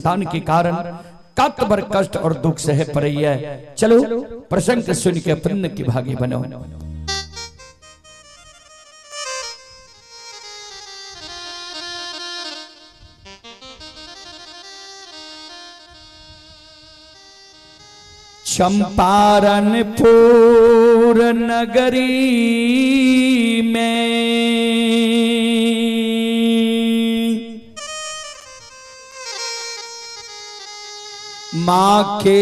संतान के कारण कत बर कष्ट और दुख सहे पड़ैया। चलो प्रसंग सुन के पुण्य की भागी बनो। चंपारणपुर नगरी में माँ के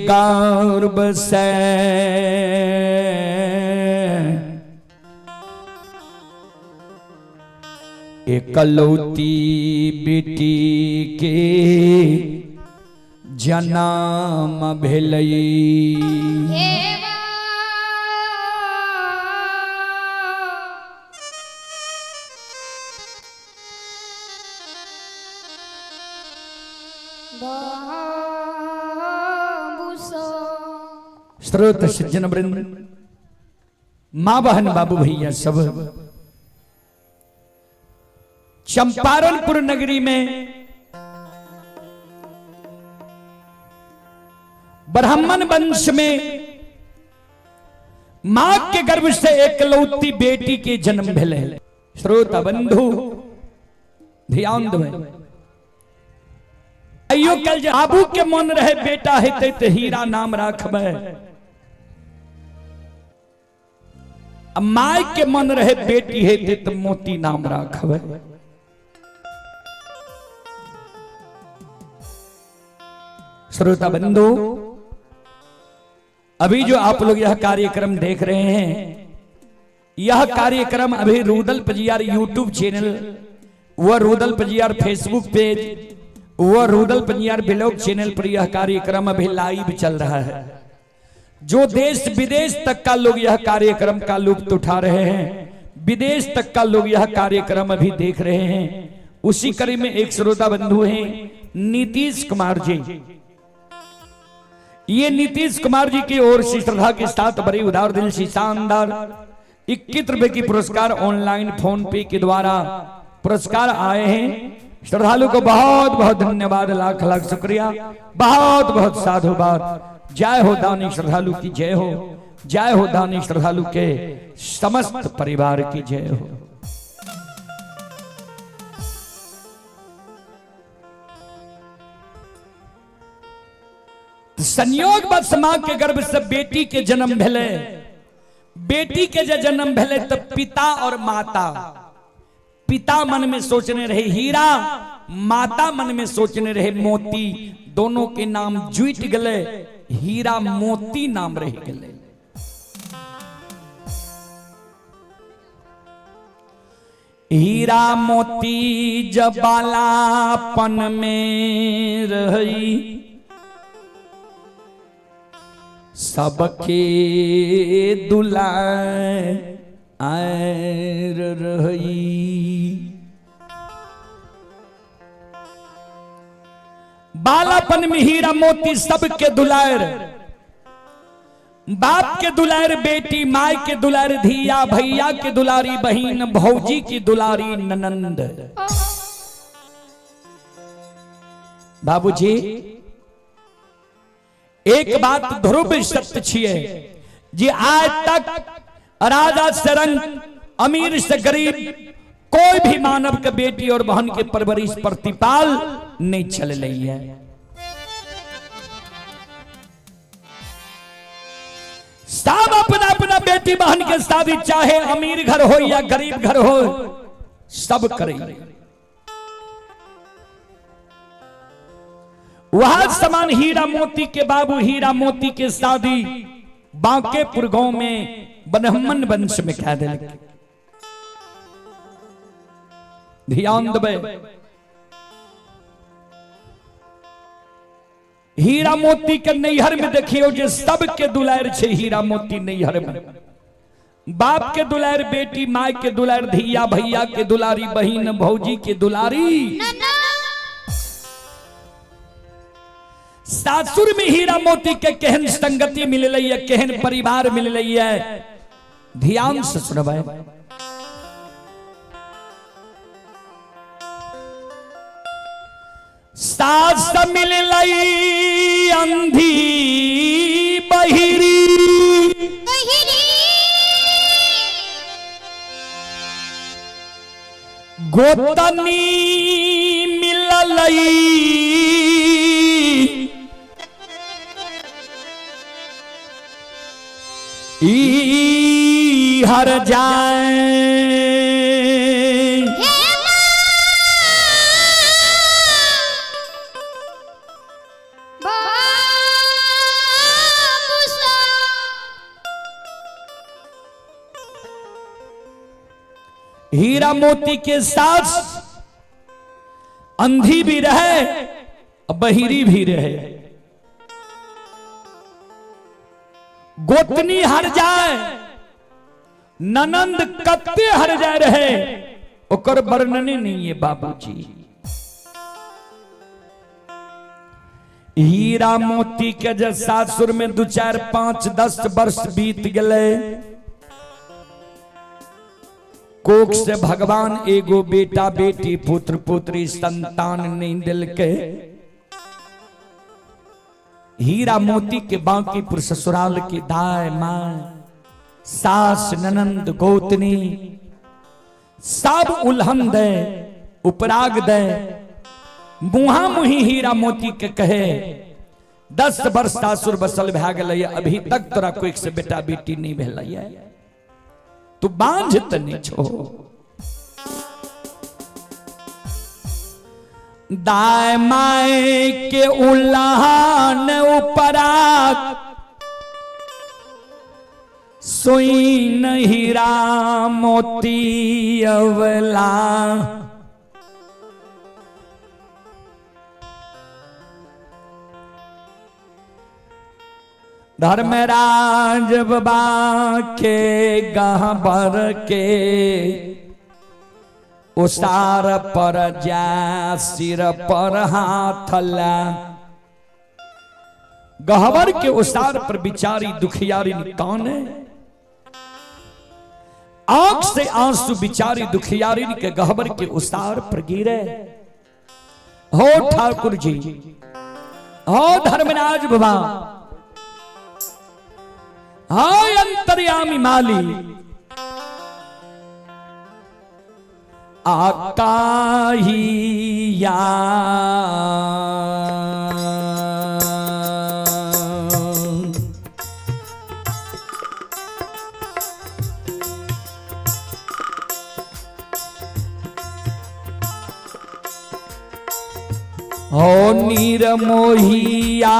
गर्भ से एकलौती बेटी के जनम भेलै। श्रोत सज्जन वृंद, माँ बहन बाबू भैया सब, चंपारणपुर नगरी में ब्राह्मण वंश में मां के गर्भ से एकलौती बेटी के जन्म भेले। श्रोता बंधु ध्यान देबै, आइयो कल जे बाबू के मन रहे बेटा हेतै तऽ हीरा नाम राखबै, आ my के मन रहे बेटी हेतै तऽ मोती नाम राखबै। श्रोता बंधु, अभी जो आप लोग यह कार्यक्रम देख रहे हैं, यह कार्यक्रम अभी रूदल पजियार यूट्यूब चैनल व रूदल पजियार फेसबुक पेज व रूदल पजियार ब्लॉग चैनल पर यह कार्यक्रम अभी लाइव चल रहा है। जो देश विदेश तक का लोग यह कार्यक्रम का लुत्फ उठा रहे हैं, विदेश तक का लोग यह कार्यक्रम अभी देख रहे हैं। उसी कड़ी में एक श्रोता बंधु हैं नीतीश कुमार जी। ये नीतीश कुमार जी की ओर से श्रद्धा के साथ बड़ी उदार दिल से शानदार 21 रुपए की पुरस्कार ऑनलाइन फोन पे के द्वारा पुरस्कार आए हैं। श्रद्धालु को बहुत बहुत धन्यवाद, लाख लाख शुक्रिया, बहुत बहुत साधुवाद। जय हो दानी श्रद्धालु की जय हो, जय हो दानी श्रद्धालु के समस्त परिवार की जय हो। संयोग बस मां के गर्भ से बेटी के जन्म भेले। बेटी के जे जन्म भेले तो पिता और माता, पिता मन में सोचने रहे हीरा, माता मन में सोचने रहे मोती, दोनों के नाम जुट गए, हीरा मोती नाम रह गए। हीरा मोती जब बालापन में रही, सबके दुलार आयर रही। बालापन में हीरा मोती सबके दुलार, बाप के दुलार बेटी, my के दुलार धिया, भैया के दुलारी बहिन, भौजी की दुलारी ननंद। बाबूजी एक बात ध्रुव सत्य छिए जी, आज तक राजा से रंग, अमीर से गरीब, कोई भी मानव के बेटी और बहन के परवरिश प्रतिपाल नहीं चल रही है। सब अपना अपना बेटी बहन के शादी चाहे अमीर घर हो या गरीब घर हो, सब करेंगे। वह समान हीरा मोती के बाबू हीरा मोती के शादी बांकेपुर गांव में ब्राह्मण वंश में कह दिल। ध्यान देबै, हीरा मोती के नैहर में देखियो जे सबके दुलार छे हीरा मोती नैहर में, बाप के दुलार बेटी, my के दुलार धिया, भैया के दुलारी बहिन, भौजी के दुलारी। सासुर में हीरा मोती के केहन संगति मिललै है, केहन परिवार मिललै है, ध्यान से सुनबै। सास सास मिललई अंधी बहिरी। गोतनी मिललई ई हर जाए। हीरा मोती के साथ अंधी भी रहे और बहिरी भी रहे, गोतनी हर जाए, ननंद कत्ते हर जाए रहे, ओकर वर्णन नहीं है बाबूजी। हीरा मोती के जे सासुर में 2 4 5 10 वर्ष बीत गए, कोख से भगवान एगो बेटा बेटी पुत्र पुत्री संतान नहीं दिल के। हीरा मोती के बांकीपुर ससुराल के दाय मां सास ननंद गोतनी सब उल्हन दे उपराग दे, मुहा मुही हीरा मोती के कहे 10 वर्ष सासुर बसल भै गेलै, अभी तक तोरा कोई से बेटा बेटी नहीं भेलै, तू बांझ त नहीं छो। दाय my के उल्हान उपराग सोई नहीं हीरा मोती अवला। धर्मराज बाबा के गहबर के उसार पर जा सिर पर हाथ ला। गहबर के उसार पर बिचारी दुखियारी कौन है? आंख से आंसू बिचारी दुखियारी के गहबर के उसार पर गिरे। हो ठाकुर जी, हो धर्मराज बाबा, हाय अंतर्यामी माली, आकाहिया हो नीरमोहिया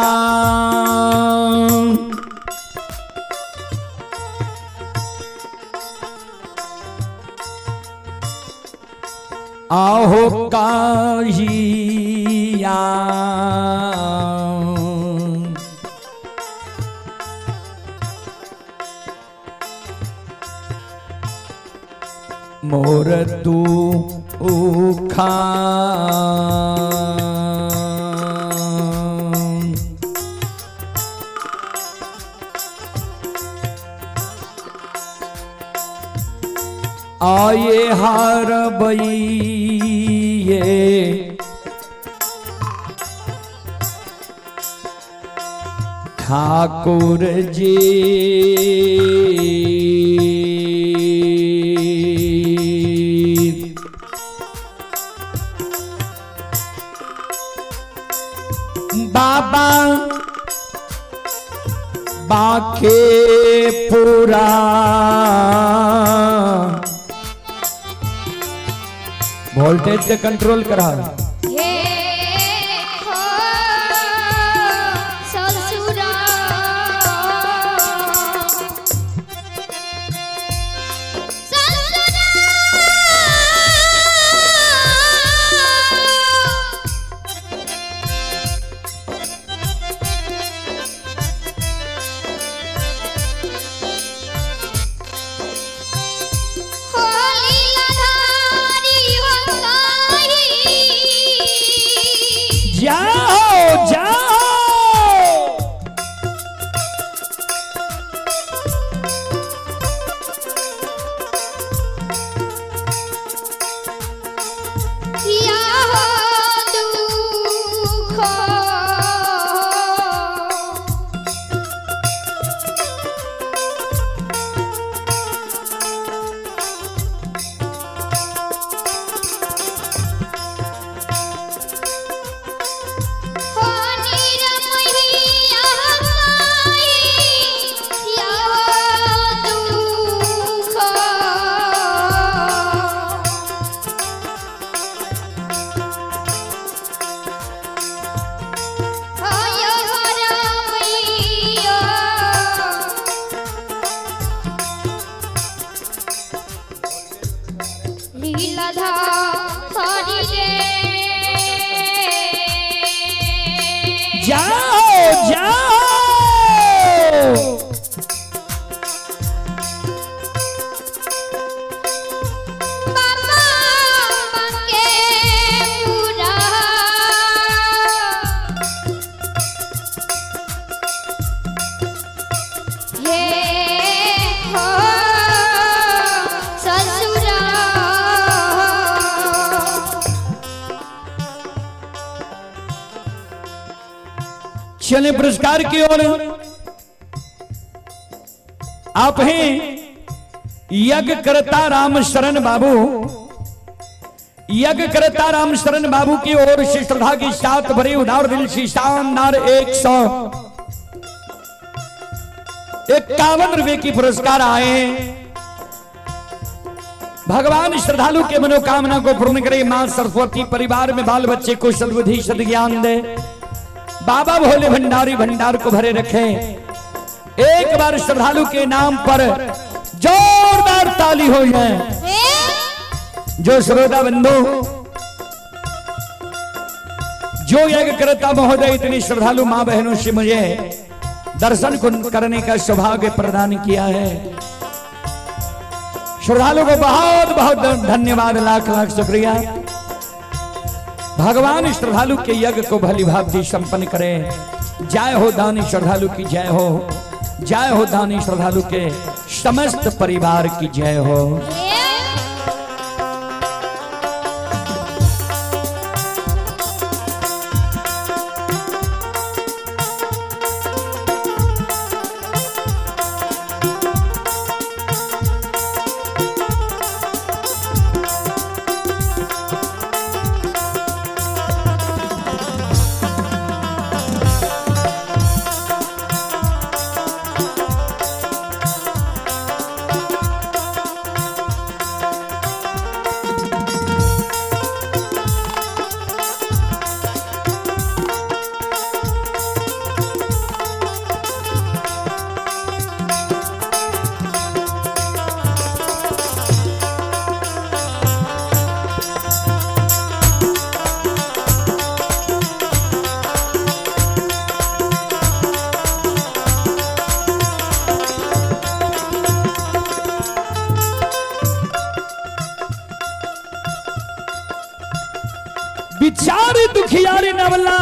आहो काहिया मोर तू उखा। आये हार बइये ठाकुर जी, बाबा बाके पूरा वोल्टेज से कंट्रोल करा। हो लीलाधारी हो काहिया। जाओ जाओ। बाबा के पूरा हे हो ससुरा। चले पुरस्कार की ओर। आप हैं यज्ञ करता राम शरण बाबू। यज्ञ करता राम शरण बाबू की ओर से श्रद्धा के साथ भरे उदार दिल से शानदार 151 रुपए की पुरस्कार आए हैं। भगवान श्रद्धालु के मनोकामना को पूर्ण करे। मां सरस्वती परिवार में बाल बच्चे को सद्बुद्धि सद्ज्ञान दे। बाबा भोले भंडारी भंडार को भरे रखे। एक बार श्रद्धालु के नाम पर जोरदार ताली हो जाए। जो श्रोता बंधु, जो यज्ञ करता महोदय इतनी श्रद्धालु मां बहनों से मुझे दर्शन को करने का सौभाग्य प्रदान किया है, श्रद्धालु को बहुत बहुत धन्यवाद, लाख लाख शुक्रिया। भगवान श्रद्धालु के यज्ञ को भली भांति संपन्न करे। जय हो दानी श्रद्धालु की जय हो, जय हो दानी श्रद्धालु के समस्त परिवार की जय हो। विचार दुखियारी नवला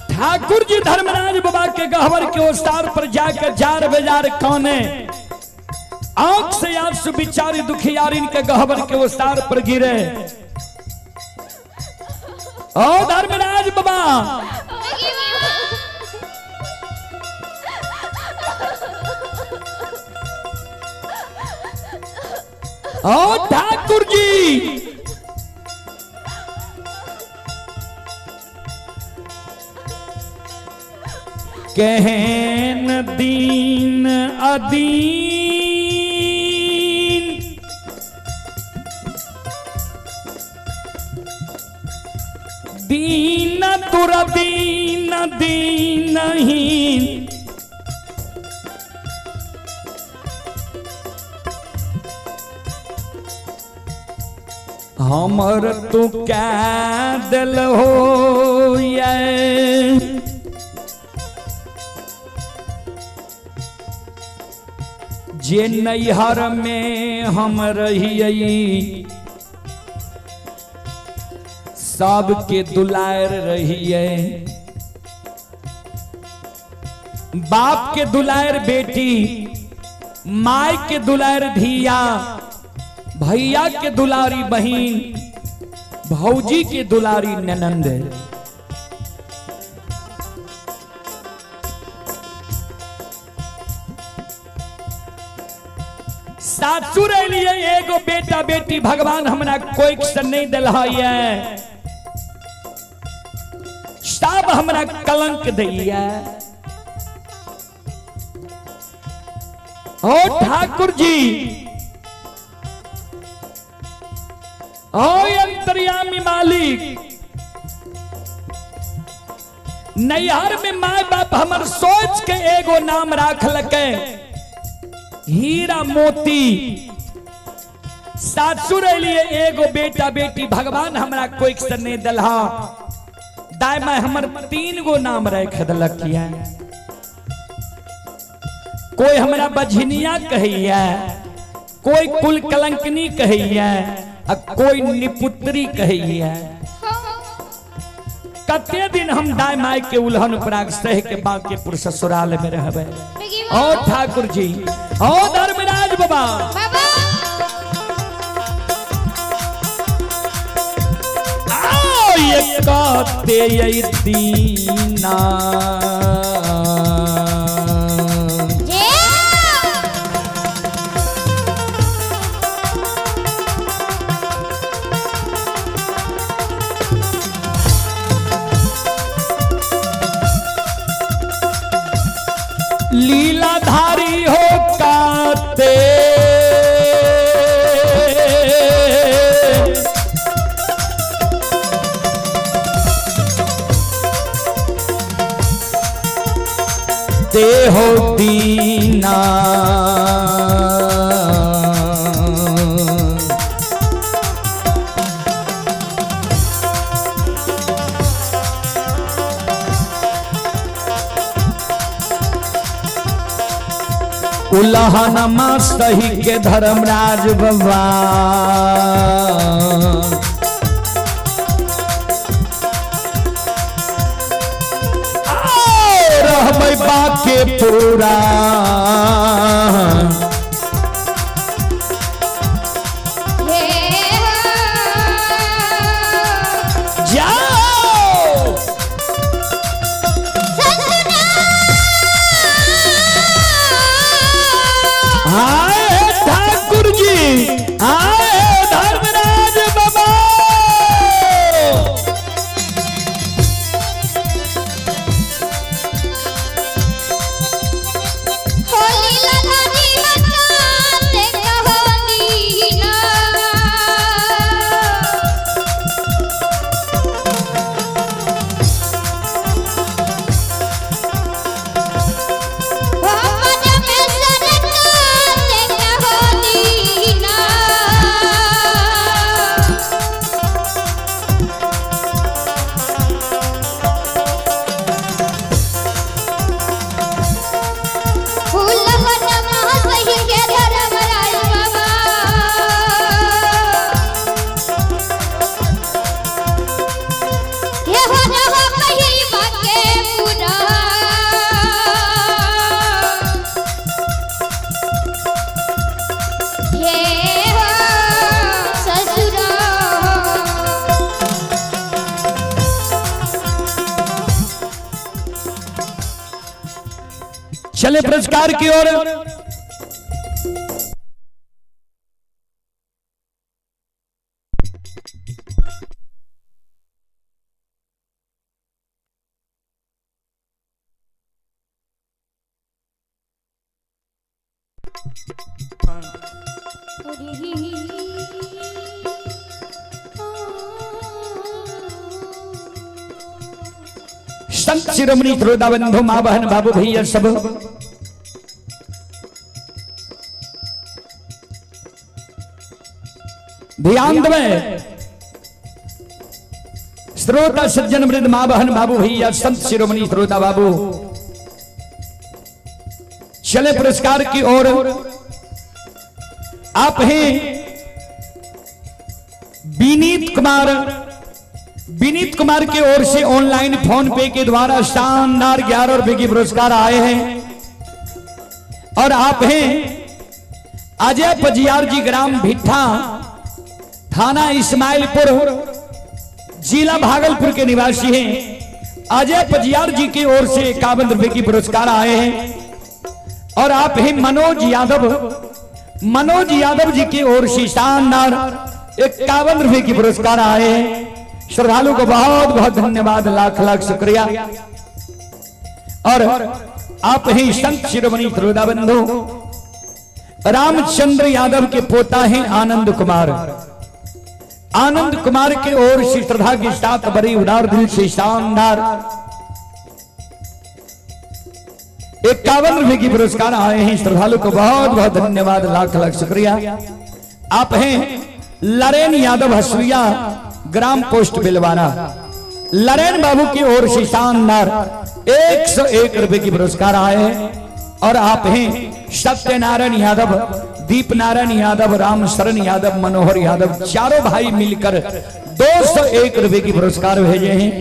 ठाकुर जी धर्मराज बाबा के गहवर के ओसार पर जाकर जार बेजार कौने आंख से आंसू बिचारी दुखियारी के गहवर के ओसार पर गिरे। ओ धर्मराज बाबा, ओ ठाकुर जी, कहन दीन अदीन दीन तुर दीन दीनहीन हमर तू कै दिल हो ये जे नैहर में हम रहिए सबके दुलार रहिए, बाप के दुलार बेटी, माय के दुलार धिया, भैया के दुलारी बहन, भौजी के दुलारी ननंद। सासुर लिए एगो बेटा बेटी भगवान हमरा कोई से नहीं दिल है, सब हमरा कलंक दैया। ओ ठाकुर जी, ओ अंतर्यामी मालिक, नैहर में माय बाप हमर सोच के एगो नाम राख लके हीरा मोती, सासुर अलिए एगो बेटा बेटी भगवान हमरा कोई से नहीं दलहा। दाय माय हमर 3 गो नाम रख दलक किया। कोई हमरा बझनिया कहैया, कोई कुल कलंकनी कहैया, आ कोई निपुत्री कहैया। कते दिन हम दाय माय के उल्हन उपराग सह के बांकेपुर ससुराल में रहबे। ओ ठाकुर जी, ओ धर्मराज बाबा, बाबा आओ ये कते ये दीना। लीलाधारी हो काते देहो दीना। उलहनमा सही के धर्मराज बाबा, रहबै बाके पूरा। जाओ आए ठाकुर जी, आए धर्मराज बाबा। चले पुरस्कार की ओर। संत शिरोमणि श्रोता बंधु माँ बहन बाबू भैया सब, ध्यान देवे। श्रोता सज्जन वृद्ध माँ बहन बाबू भैया संत शिरोमणि श्रोता बाबू, चले पुरस्कार की ओर। आप हैं विनीत कुमार, विनीत कुमार की ओर से ऑनलाइन फोन पे के द्वारा शानदार 11 रुपए की पुरस्कार आए हैं। और आप हैं अजय पजियार जी, ग्राम भिट्ठा, थाना इस्माइलपुर, जिला भागलपुर के निवासी हैं। अजय पजियार जी की ओर से 51 रुपए की पुरस्कार आए हैं। और आप हैं मनोज यादव, मनोज यादव जी की ओर से शानदार 51 रुपए की पुरस्कार आए हैं। श्रद्धालु को बहुत बहुत धन्यवाद, लाख लाख शुक्रिया। और आप ही संत शिरोमणि श्रोता बंधु रामचंद्र यादव के पोता हैं आनंद कुमार, आनंद कुमार के ओर से श्रद्धा के साथ बड़ी उदार दिल से शानदार 51 रुपए की पुरस्कार आए हैं। श्रद्धालु को बहुत बहुत धन्यवाद, लाख लाख शुक्रिया। आप हैं लरेन यादव हसुइया, ग्राम पोस्ट बिलवारा। लरेन बाबू की ओर से शानदार 101 रुपए की पुरस्कार आए हैं। और आप हैं सत्यनारायण यादव, दीप नारायण यादव, राम शरण यादव, मनोहर यादव, चारों भाई मिलकर 201 रुपए की पुरस्कार भेजे हैं।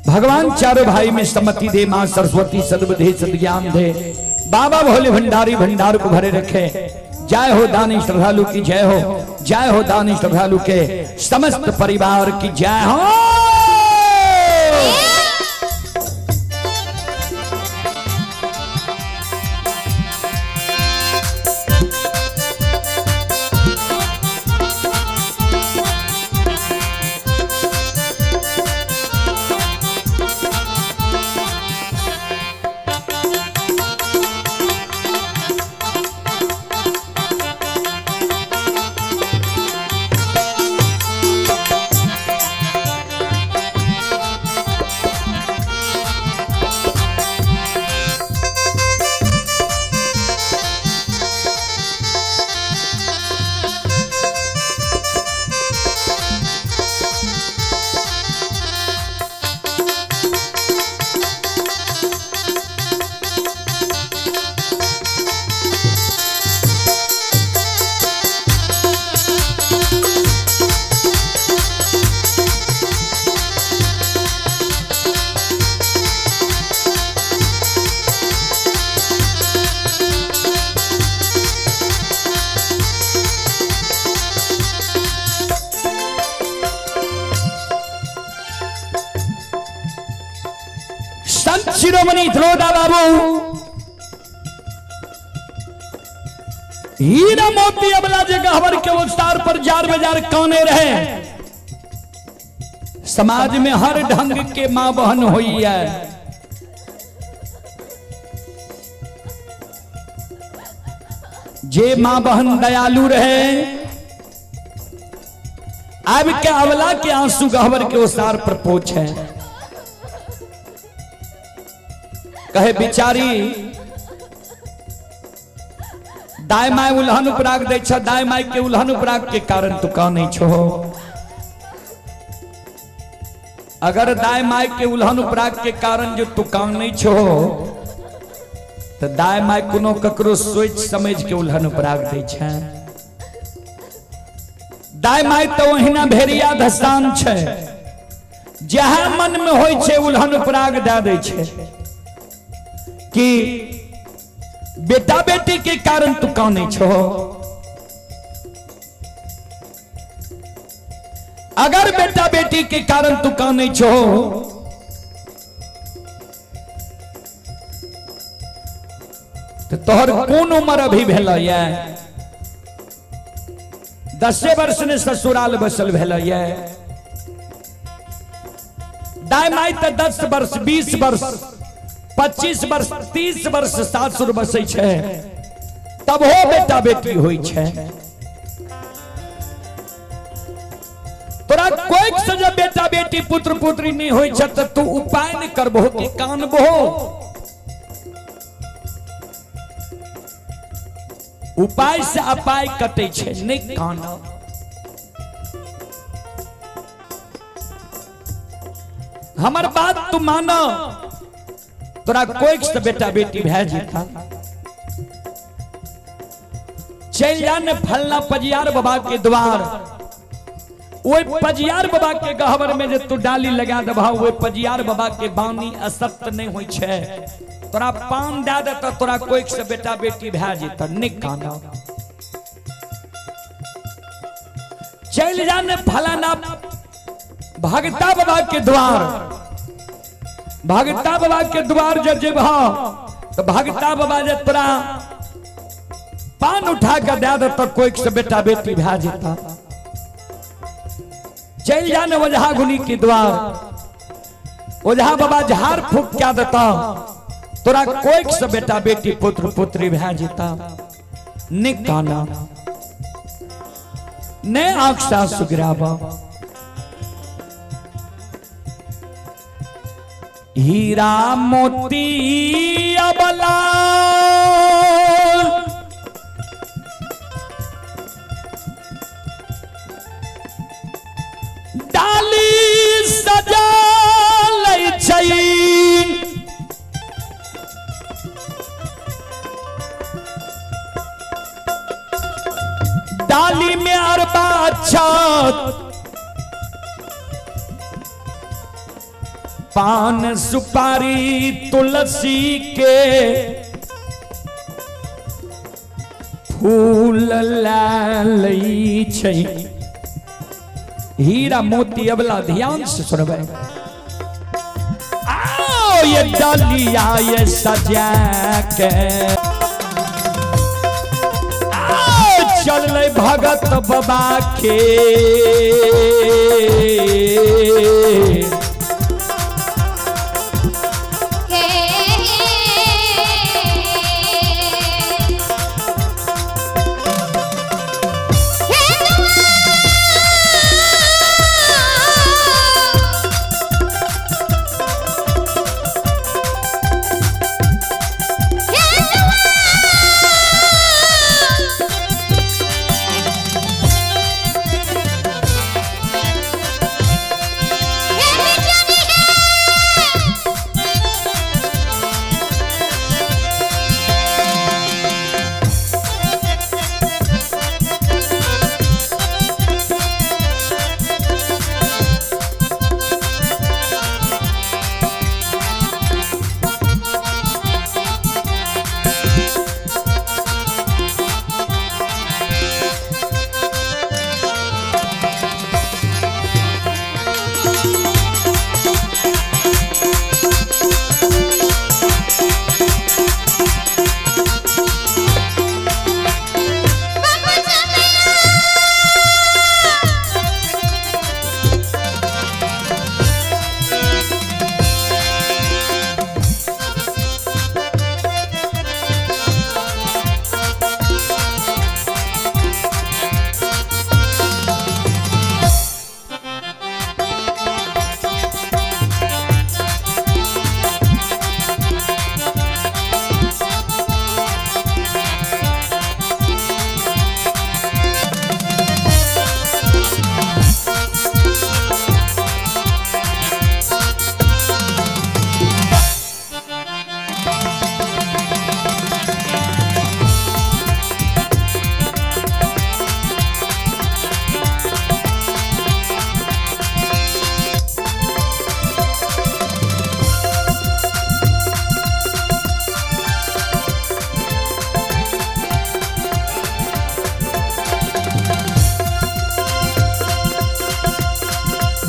भगवान चारों भाई में सम्मति दे, मां सरस्वती सद्बुद्धि सद्ज्ञान दे, बाबा भोले भंडारी भंडार को भरे रखे। जय हो दानी श्रद्धालु की जय हो, जय हो दानी श्रद्धालु के समस्त परिवार की जय हो। संत शिरोमणि त्रोदा बाबू हीरा मोती अबला जे गहवर के उस्तार पर जार बाजार काने रहे। समाज में हर ढंग के मां बहन हुई है। जे मां बहन दयालु रहे, अब के अबला के आंसू गहवर के उस्तार पर पोछे। कहे बिचारी दाय my उल्हन उपराग दै छ, दाय my के उल्हन उपराग के कारण तू कानै छो। अगर दाय my के उल्हन उपराग के कारण जो तू कानै छो, तो दाय my कोनो ककरो सोच समझ के उल्हन उपराग दै छै। दाय my तो ओहिना भेड़िया धसान छै, जहाँ मन में होइ छै उल्हन उपराग दए दै छै कि बेटा बेटी के कारण तू कानै छो। अगर बेटा बेटी के कारण तू कानै छो, तो तोहर कोन उम्र अभी भेल ये? 10 वर्ष ने ससुराल बसल भेल ये। दाय माई तो 10 वर्ष 20 वर्ष 25 वर्ष 30 वर्ष सासुर बसै छै, तब हो बेटा बेटी होइ छै। तोरा कोई से जब बेटा बेटी पुत्र पुत्री नहीं होइ छै त तू उपाय नहीं करबहो कि कानबहो। उपाय से अपाय कटै छै, नहीं कानब। हमर बात तू मानो, तोरा कोई से बेटा बेटी भए जेता। चल जा ने फलना पजियार बाबा के द्वार, ओहि पजियार बाबा के गहबर में जे तू डाली लगा देबहा, ओहि पजियार बाबा के बानी असत्य नहीं होइ छै। तोरा पान दए देता, तोरा कोई से बेटा बेटी भए जेता, नहीं कानब। चल जा ने फलाना भगता बाबा के द्वार, भगता बाबा के द्वार जब जेबहा तो भगता बाबा जे तोरा पान उठा के दे देता, कोई से बेटा बेटी भए जेता। चल जा ने ओझा गुनी के द्वार, ओझा बाबा झाड़ फूक क्या देता, तोरा कोई से बेटा बेटी पुत्र पुत्री भए जेता। ने काना ने आंख सासु गिराबा। हीरा मोती अबला पान सुपारी तुलसी के फूल लै छै। हीरा मोती अबला ध्यान से सुनबै। आओ ये डलिया ये सजा के आओ चल भगत बाबा के।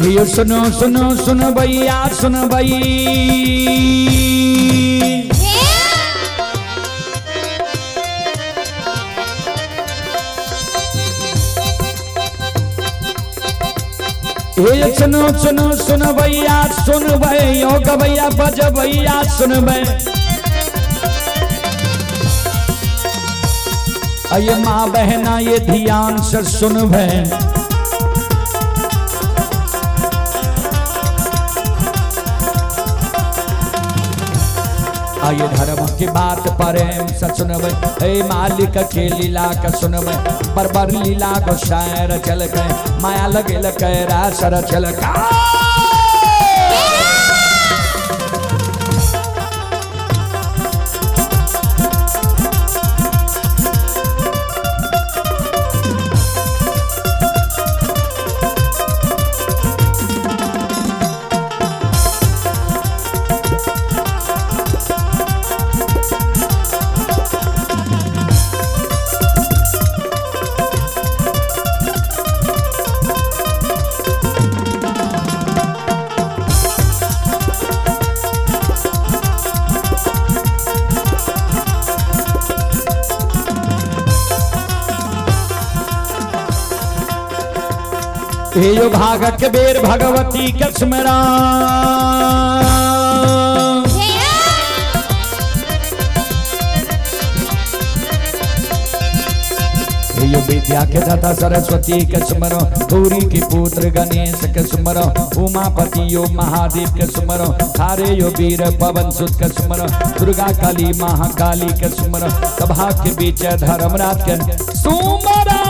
ये सुनो सुनो सुनो भैया सुनो भाई। ये सुनो सुनो सुनो भैया सुन भाई ओ गवैया बज भैया सुन भाई। अये माँ बहना ये ध्यान से सुन भाई। आये धर्म की बात प्रेम से सुनबै, हे मालिक के लीला के सुनबै। बरबर लीला को शायर चल के माया लगेल के रासर चल के। हे भागक बेर भगवती के स्मरण। हे विद्या के दाता सरस्वती के स्मरण, गौरी के पुत्र गणेश के स्मरण, उमापति यो महादेव के स्मरण, थारे यो वीर पवन सुत के स्मरण, दुर्गा काली महाकाली के स्मरण, सभा के बीच धर्मराज के सुमरण।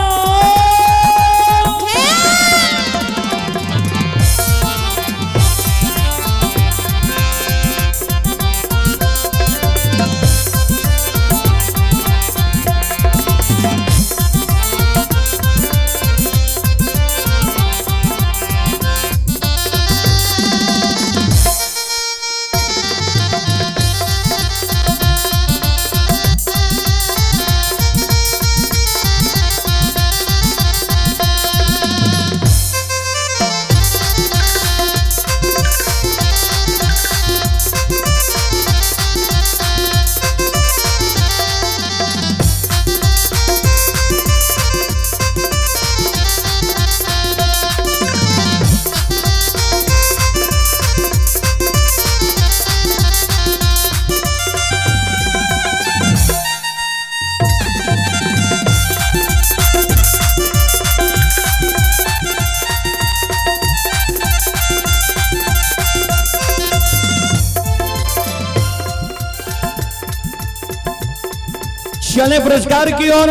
चले पुरस्कार की ओर।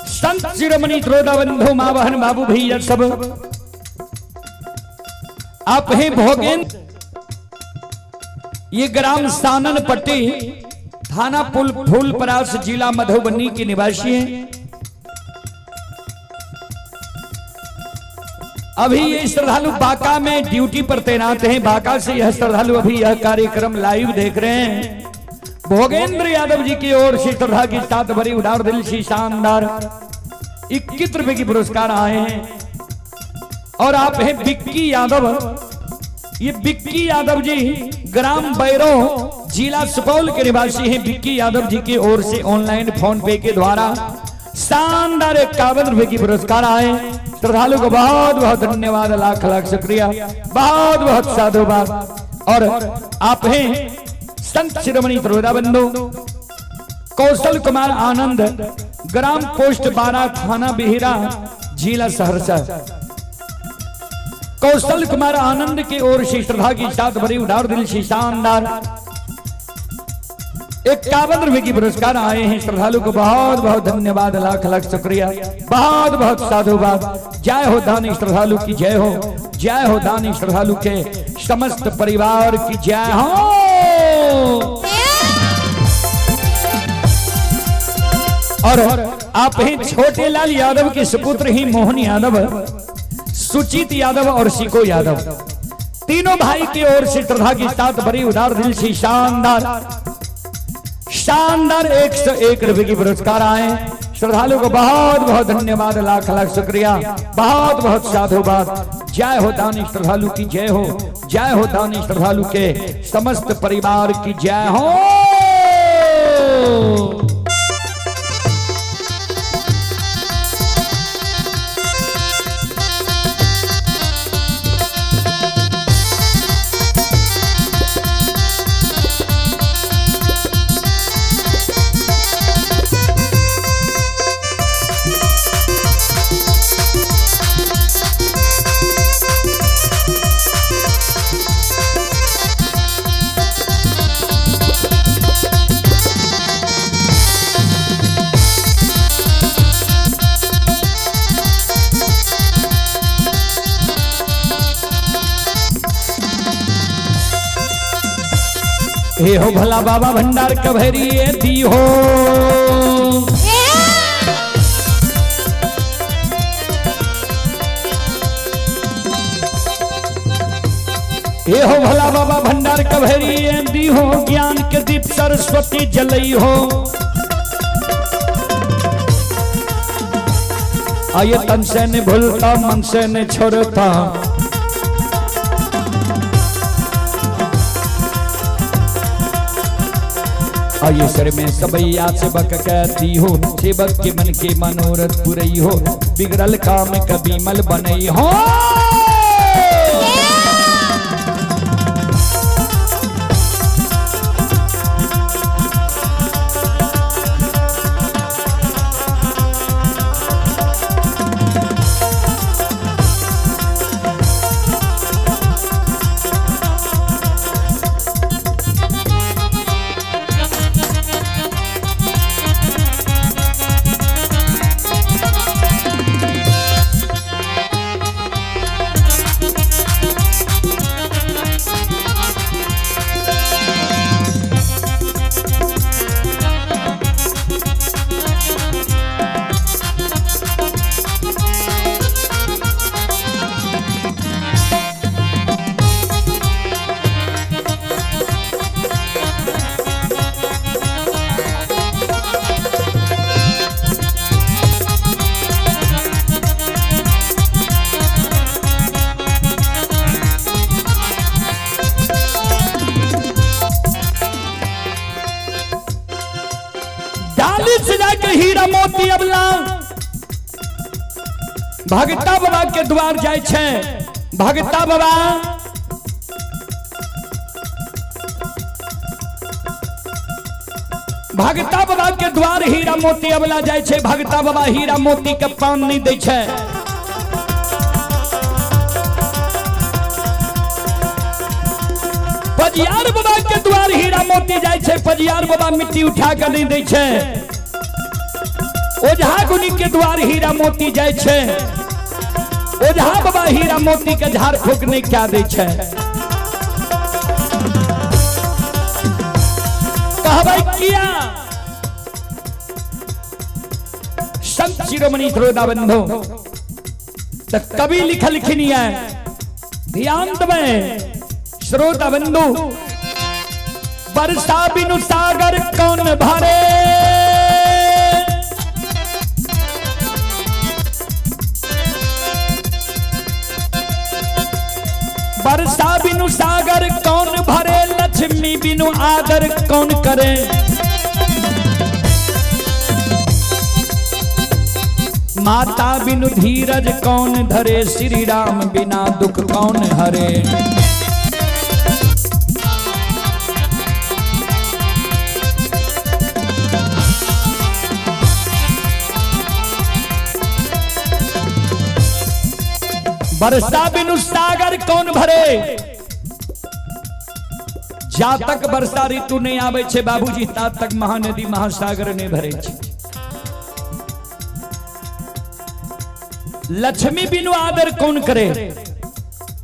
संत शिरोमणि त्रोदा बंधु माँ बहन बाबू भैया सब, आप हैं भोगेंद्र, ये ग्राम सानन पट्टी, थाना पुल फूलपरास, जिला मधुबनी के निवासी हैं। अभी ये श्रद्धालु बांका में ड्यूटी पर तैनात हैं। बांका से यह श्रद्धालु अभी यह कार्यक्रम लाइव देख रहे हैं। भोगेंद्र यादव जी की ओर से श्रद्धा की साथ भरी उदार दिल से शानदार 21 रुपए की पुरस्कार आए हैं। और आप हैं बिक्की यादव, ये बिक्की यादव जी ग्राम बैरो, जिला सुपौल के निवासी हैं। बिक्की यादव जी की ओर से ऑनलाइन फोन पे के द्वारा शानदार 51 रुपए की पुरस्कार आए। श्रद्धालु को बहुत बहुत धन्यवाद, लाख लाख शुक्रिया, बहुत बहुत साधुवाद। और आप हैं संत शिरोमणि त्रोदा बंधु कौशल कुमार आनंद, ग्राम पोस्ट 12, थाना बिहिरा, जिला सहरसा। कौशल कुमार आनंद की ओर से श्रद्धा की साथ भरी उदार दिल से शानदार 51 रुपए की पुरस्कार आए हैं। श्रद्धालु को बहुत बहुत धन्यवाद, लाख लाख शुक्रिया, बहुत बहुत साधुवाद। जय हो दानी श्रद्धालु की जय हो, जय हो दानी श्रद्धालु के समस्त परिवार की जय हो। और आप ही छोटे लाल यादव के सुपुत्र ही मोहन यादव, सुचित यादव और सिको यादव, तीनों भाई की ओर से श्रद्धा की साथ भरी उदार दिल से शानदार शानदार 101 रुपए की पुरस्कार आए। श्रद्धालु को बहुत बहुत धन्यवाद, लाख लाख शुक्रिया, बहुत बहुत साधुवाद। जय हो दानी श्रद्धालु की जय हो, जय हो दानी श्रद्धालु के समस्त परिवार की जय हो। हे हो भला बाबा भंडार कभरी दी हो, हे हो भला बाबा भंडार कभरी दी हो, ज्ञान के दीप सरस्वती जलई हो। आये तन से न भूलता मन से न छोड़ता, आये सर में सबैया सेवक कहती हो, सेवक के मन के मनोरथ पुरई हो, बिगड़ल काम कभी मल बनई हो। डाली सजा के हीरा मोती अबला भगता बाबा के द्वार जाय छे। भगता बाबा भगता बाबा के द्वार हीरा मोती अबला जाय छे। भगता बाबा हीरा मोती के पान नहीं दै छे। पजियार बाबा के द्वार हीरा मोती जाइ छै, पजियार बाबा मिट्टी उठा के नहीं दै छै। ओझा गुनी के द्वार हीरा मोती जाइ छै, ओझा बाबा हीरा मोती के झाड़ फूक नहीं क्या दै छै। कहबै किया? संत शिरोमणि श्रोता बंधु, त कवि लिखलखिन है, ध्यान देबै श्रोता बंधु, वर्षा बिनु सागर कौन भरे, वर्षा बिनु सागर कौन भरे, लक्ष्मी बिनु आदर कौन करे, माता बिनु धीरज कौन धरे, श्री राम बिना दुख कौन हरे। वर्षा बिनु सागर कौन भरे। जा तक वर्षा ऋतु नहीं आवे छे बाबूजी, ता तक महानदी महासागर नहीं भरे छे। लक्ष्मी बिनु आदर कौन करे,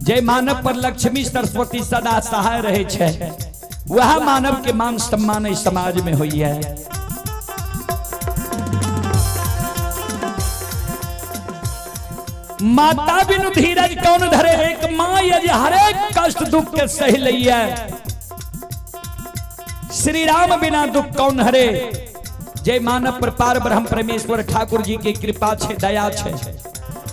जय मानव पर लक्ष्मी सरस्वती सदा सहाय रहे छे, वह मानव के मान सम्मान इस समाज में हुई है। माता बिनु धीरज कौन धरे, एक मां यदि हरेक कष्ट दुख के सह लई है। श्री राम बिना दुख कौन हरे। जय मानव पर पार ब्रह्म परमेश्वर ठाकुर जी की कृपा छे, दया छे,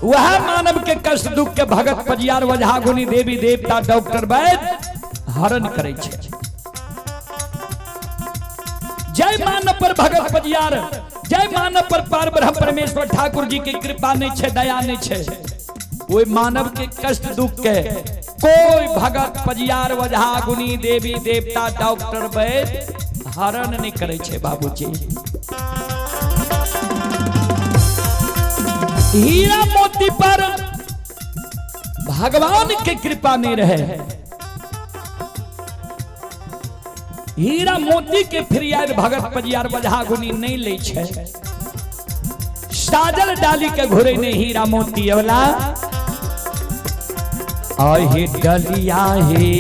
वह मानव के कष्ट दुख के भगत पजियार वजहा गुनी देवी देवता डॉक्टर वैद्य हरण करे छे। जय मानव पर भगत पजियार, जय मानव पर पार ब्रह्म परमेश्वर ठाकुर जी की कृपा नहीं छे, दया नहीं छे, वो मानव के कष्ट दुख के कोई भगत पजियार वजहा गुनी देवी देवता डॉक्टर वैद्य हरण नहीं करे छे बाबूजी। हीरा मोती पर भगवान के कृपा नहीं रहे, हीरा मोती के फिरियाद भगत पजियार वजहा गुनी नहीं ले छे। साजल डाली के घुरे ने हीरा मोती अवला आहे डलिया हे।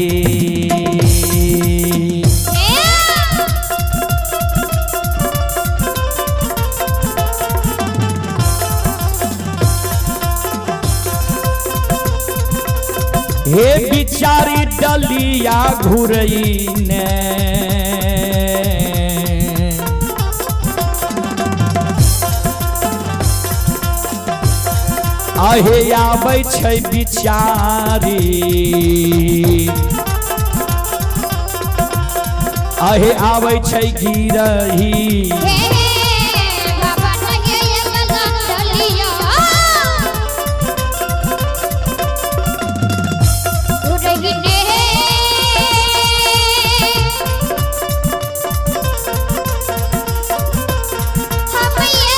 हे बिचारी डलिया घुरई ने, आहे आबै छै बिचारी, आहे आबै छै गिरही। बाबा नहीं डलिया उड़ही ने, हम ये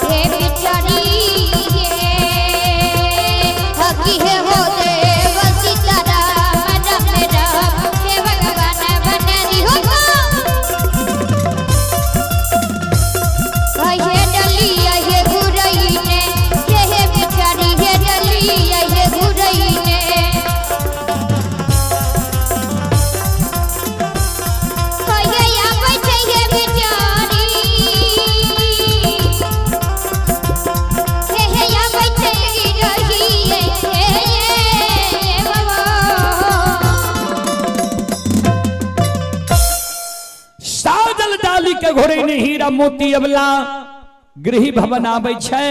हे बिचारी ये हकी है हो देव सीताराम राम राम हे भगवान बनरी हो हे डलिया हे घुरई ने, हे बिचारी हे डलिया हे घुरई ने, हे आबै छै हे बिचारी, हे हे आबै छै रही हे बाबा। साजल डाली के घोड़े ने हीरा मोती अबला गृह भवन आबै छै,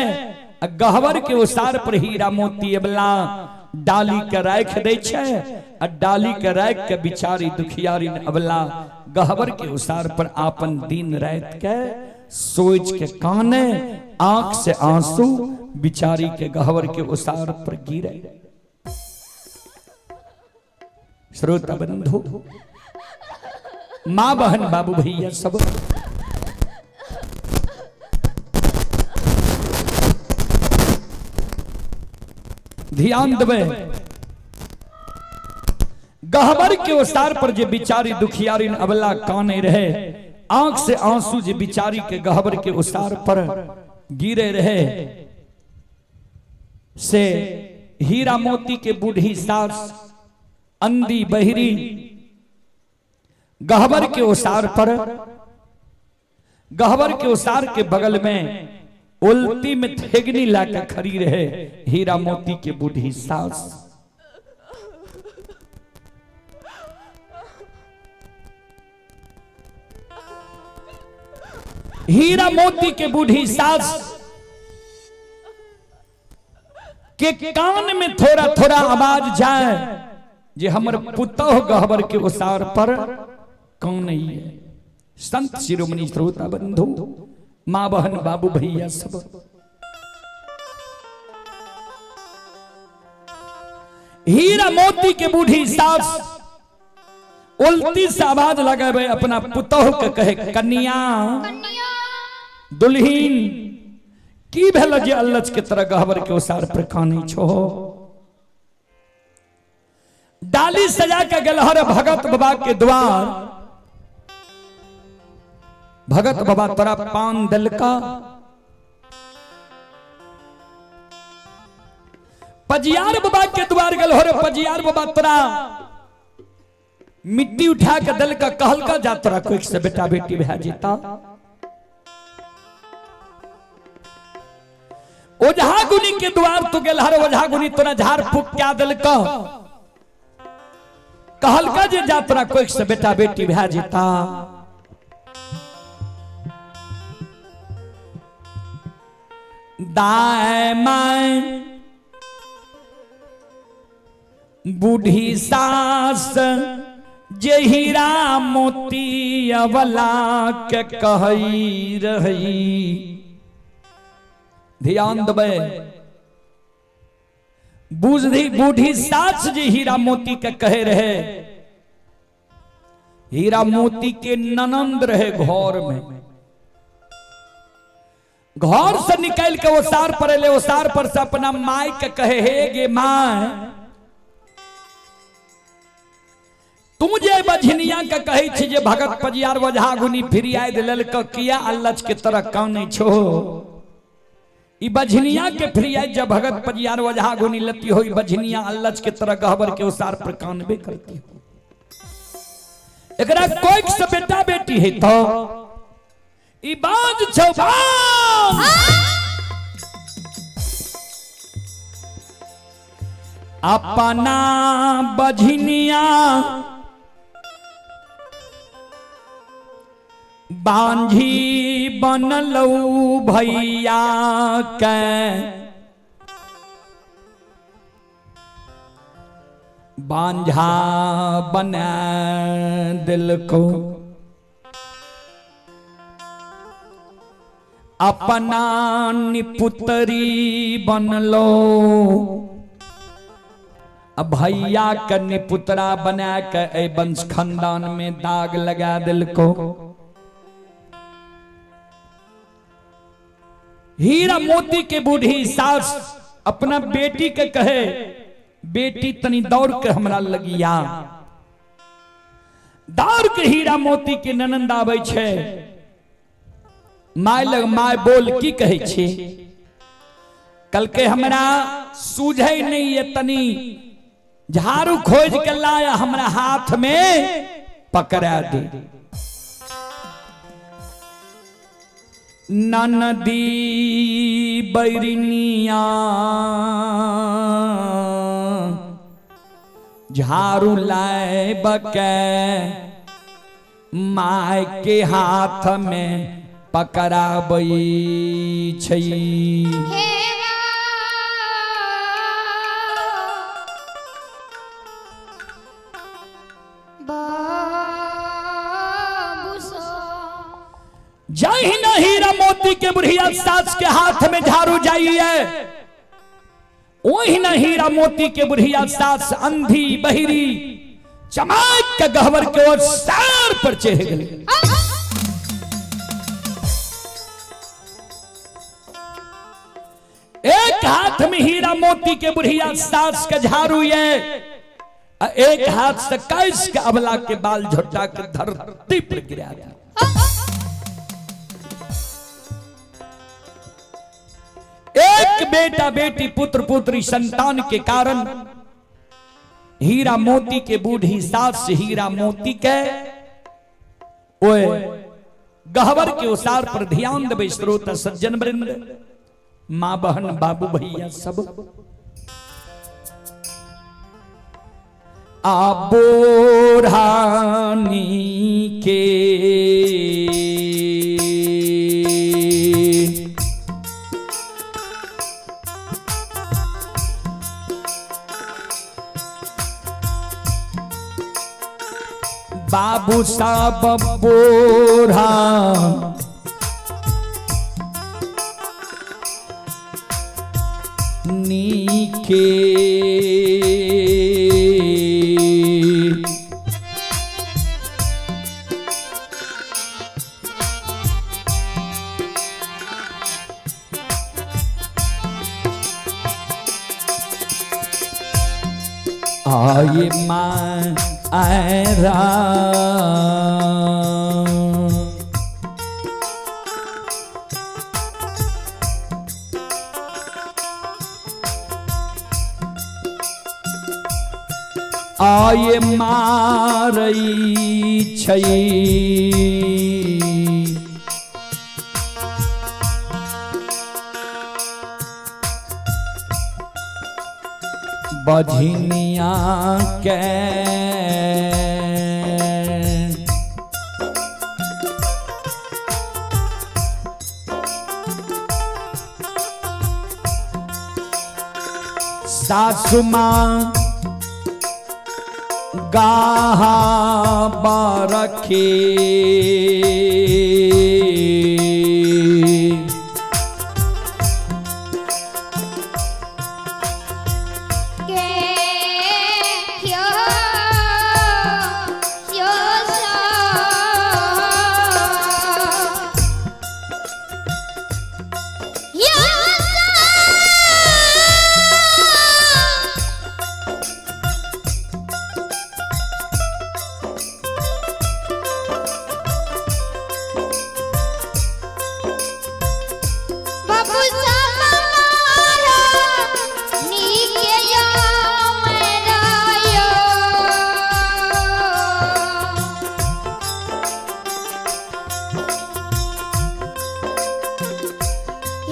आ गहवर के ओसार पर हीरा मोती अबला डाली के राख दै छै, आ डाली के राख के बिचारी दुखियारी अबला गहवर के ओसार पर आपन दिन रात के सोच के काने आंख से आंसू बिचारी के गहवर के ओसार पर गिरे। श्रोता बंधु, माँ बहन बाबू भैया सब, ध्यान देबै। गहबर के ओसार पर जे बिचारी दुखियारी अबला काने रहे, आंख से आंसू जे बिचारी के गहबर के ओसार पर गिरे रहे, से हीरा मोती के बूढ़ी सास अंधी बहरी गहबर के ओसार पर, गहबर के ओसार के बगल में उल्टी में थेगनी लाकर खड़ी रहे हीरा मोती के बूढ़ी सास। हीरा मोती के बूढ़ी सास के कान में थोड़ा थोड़ा आवाज जाए जे हमर पुतोह गहबर के ओसार पर कौन नहीं है। संत शिरोमणि श्रोता बंधु, माँ बहन बाबू भैया सब, हीरा मोती के बूढ़ी सास उल्टी से आवाज लगावे अपना पुतोह के, कहे कन्या दुल्हीन की भेल जे अल्लच के तरह गहबर के ओसार पर कानै छो। डाली सजा के गेलहर भगत बाबा के द्वार, भगत बाबा तोरा पान दिलका, पजियार बाबा के द्वार गेलहर, पजियार बाबा तोरा मिट्टी उठा के दिलका, कहलका जा तोरा कोई से बेटा बेटी भए जेता। ओझा गुनी के द्वार तू गेलहर, ओझा गुनी तोरा झाड़ फूक क्या दिलका, कहलका जे जा तोरा कोई से बेटा बेटी भए जेता। दाएं माएं बूढ़ी सास जे हीरा मोती अवला के कहई रही। ध्यान देबै, बूढ़ी सास जे हीरा मोती के कहे रहे, हीरा मोती के ननंद रहे घर में, घर से निकल के ओसार पर एले, ओसार पर से अपना माय के कहे हे गे my, तू जे बझनिया के कहे छी जे भगत पजियार वझा गुनी फिरियाद ललक किया अल्लच के तरह कानै छो, ई बझनिया के फिरियाद जब भगत पजियार वझा गुनी लती हो, ई बझनिया अल्लच के तरह गहबर के ओसार पर कानबे करती हो, एकरा कोई से बेटा बेटी है तो ई बाज छौ बाज। अपना बझनिया बांझी बनलऊ भैया के, बांझा बना दिल को, अपना निपुतरी बनलो भैया के निपुतरा बना के ए वंश खानदान में दाग लगा दिल को। हीरा मोती के बूढ़ी सास अपना बेटी के कहे बेटी तनी दौड़ के हमरा लगिया, दौड़ के हीरा मोती के ननंद आबै छै, my लग my बोल की कहै छी, कल के हमरा सूझै नहीं ये तनी झाड़ू खोज के लाया हमरा हाथ में पकड़ा दे। ननदी बैरनिया झाड़ू लाए बके my के हाथ में पकड़ाबै छै। जहिना हीरा मोती के बुढ़िया सास के हाथ में झाड़ू जाइए, ओहिना हीरा मोती के बुढ़िया सास अंधी बहिरी चमक के गहवर के ओर सर पर चढ़ गई। एक एक हाथ में हीरा मोती के बुढ़िया सास के झाड़ू ये, आ एक हाथ से कैस के अबला के बाल झोटा के धरती पर गिरा दिया। एक बेटा बेटी पुत्र पुत्री संतान के कारण हीरा मोती के बूढ़ी सास हीरा मोती के ओए गहवर के उसार पर ध्यान देवे श्रोता सज्जन वृंद, माँ बहन बाबू भैया सब। आ बोरानी के बाबू साहब बोरा नीके आए माँ आरा आए मारई छई बझनिया के सासु माँ गाहा बरखे के यो यो सा यो सा। बाबू साहब मारा नीके यो मरायो।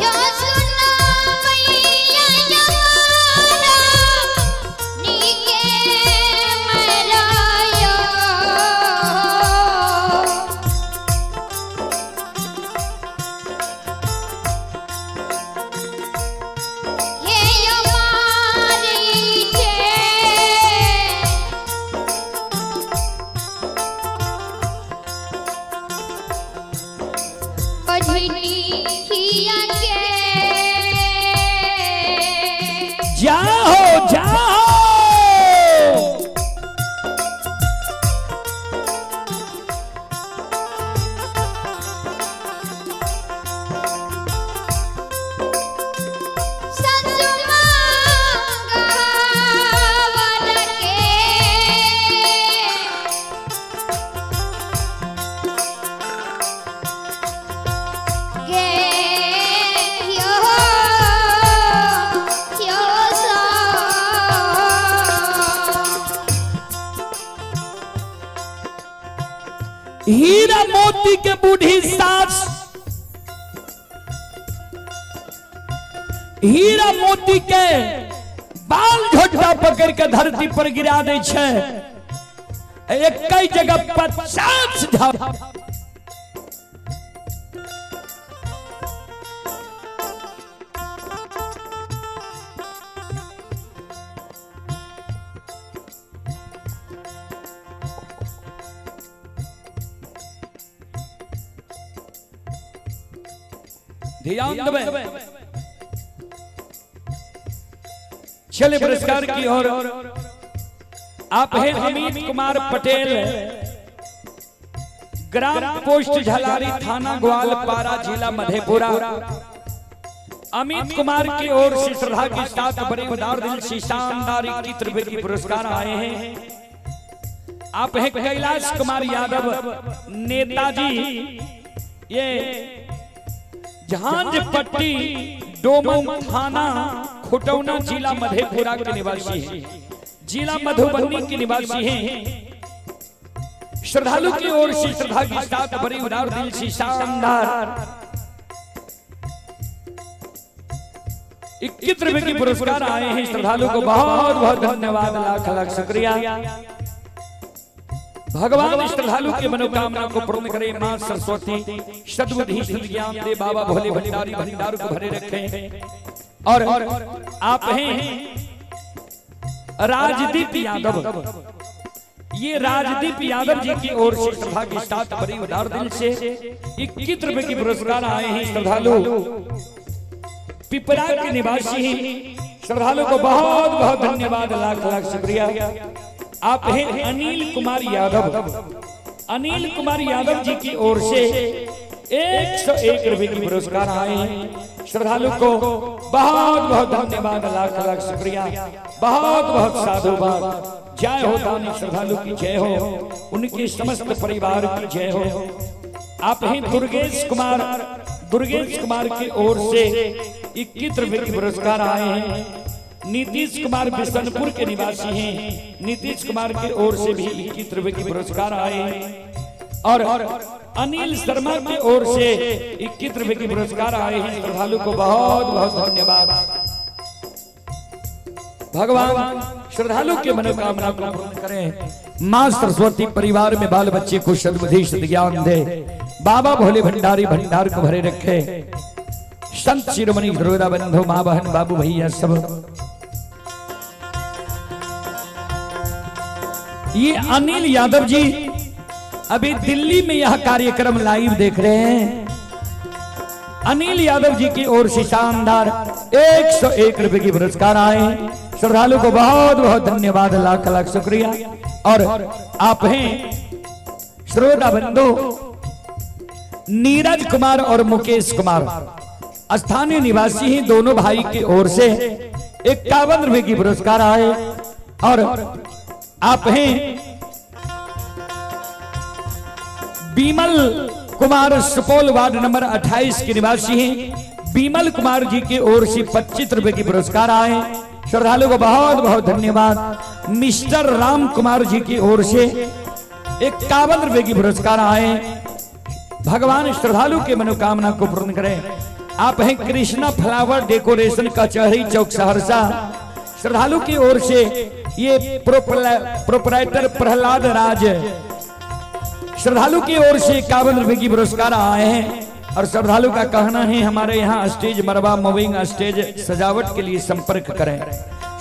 यो सुना मैया यो मारा नीके मरायो। हे यो मारी छे। पढ़नी खिया के जाओ जाओ। सासु मांगावर के के यो यो सा। हीरा मोती के बूढ़ी सास हीरा मोती के बाल झोटा पकड़ के धरती पर गिरा दे छै। एक कई जगह 50 झाड़। ध्यान देबै। चलिए पुरस्कार की ओर। आप हैं अमित कुमार पटेल, ग्राम पोस्ट झलारी, थाना ग्वालपारा, जिला मधेपुरा। अमित कुमार की ओर से श्रद्धा के साथ बड़े उदार दिल से शानदार 21 रुपए की पुरस्कार आए हैं। आप हैं कैलाश कुमार यादव नेताजी, ये झांझपट्टी डोमन थाना खुटौना जिला मधेपुरा के निवासी हैं, जिला मधुबनी के निवासी हैं। श्रद्धालु की ओर से श्रद्धा के साथ बड़ी उदार दिल से शानदार 21 रुपए की पुरस्कार आए हैं। श्रद्धालु को बहुत बहुत धन्यवाद, लाख लाख शुक्रिया। भगवान श्रद्धालु की मनोकामना को पूर्ण करे। मां सरस्वती सद्बुद्धि सद्ज्ञान दे, बाबा भोले भंडारी भंडार को भरे रखें। और आप हैं राजदीप यादव, ये राजदीप यादव जी की ओर से श्रद्धा के साथ बड़ी उदार दिल से 21 रुपए की पुरस्कार आए हैं। श्रद्धालु पिपरा के निवासी हैं। श्रद्धालु को बहुत बहुत धन्यवाद, लाख लाख शुक्रिया। आप हैं अनिल कुमार यादव, अनिल कुमार यादव जी की ओर से 101 रुपए की पुरस्कार आए हैं। श्रद्धालु को बहुत बहुत धन्यवाद, लाख लाख शुक्रिया, बहुत बहुत साधुवाद। जय हो दानी श्रद्धालु की जय हो, उनके समस्त परिवार की जय हो। आप हैं दुर्गेश कुमार, दुर्गेश कुमार की ओर से 21 रुपए की पुरस्कार आए हैं। नीतीश कुमार बिशनपुर के निवासी हैं, नीतीश कुमार की ओर से भी 21 रुपए की पुरस्कार आए हैं। और अनिल शर्मा की ओर से 21 रुपए की पुरस्कार आए हैं। श्रद्धालु को बहुत बहुत धन्यवाद। भगवान श्रद्धालु के मनोकामना को पूर्ण करें। मां सरस्वती परिवार में बाल बच्चे को सद्बुद्धि सद्ज्ञान दे, बाबा भोले भंडारी भंडार को भरे रखे। संत शिरोमणि श्रोता बंधु, माँ बहन बाबू भैया सब। ये अनिल यादव जी अभी दिल्ली में यह कार्यक्रम लाइव देख रहे हैं। अनिल यादव जी की ओर से शानदार 101 रुपए की पुरस्कार आए। श्रद्धालु को बहुत बहुत धन्यवाद, लाख लाख शुक्रिया। और आप हैं श्रोता बंधु नीरज कुमार और मुकेश कुमार, स्थानीय निवासी ही, दोनों भाई की ओर से 51 रुपए की पुरस्कार आए। और आप हैं बीमल कुमार सुपौल वार्ड नंबर 28 के निवासी हैं। बीमल कुमार जी की ओर से 25 रुपए की पुरस्कार आए। श्रद्धालु को बहुत बहुत धन्यवाद। मिस्टर राम कुमार जी की ओर से 51 रुपए की पुरस्कार आए। भगवान श्रद्धालु के मनोकामना को पूर्ण करें। आप हैं कृष्णा फ्लावर डेकोरेशन कचहरी चौक सहरसा। श्रद्धालु की ओर से ये प्रोपराइटर प्रहलाद राज, श्रद्धालु की ओर से 51 रुपए की पुरस्कार आए हैं। और श्रद्धालु का कहना है हमारे यहाँ स्टेज मरवा मूविंग स्टेज सजावट के लिए संपर्क करें।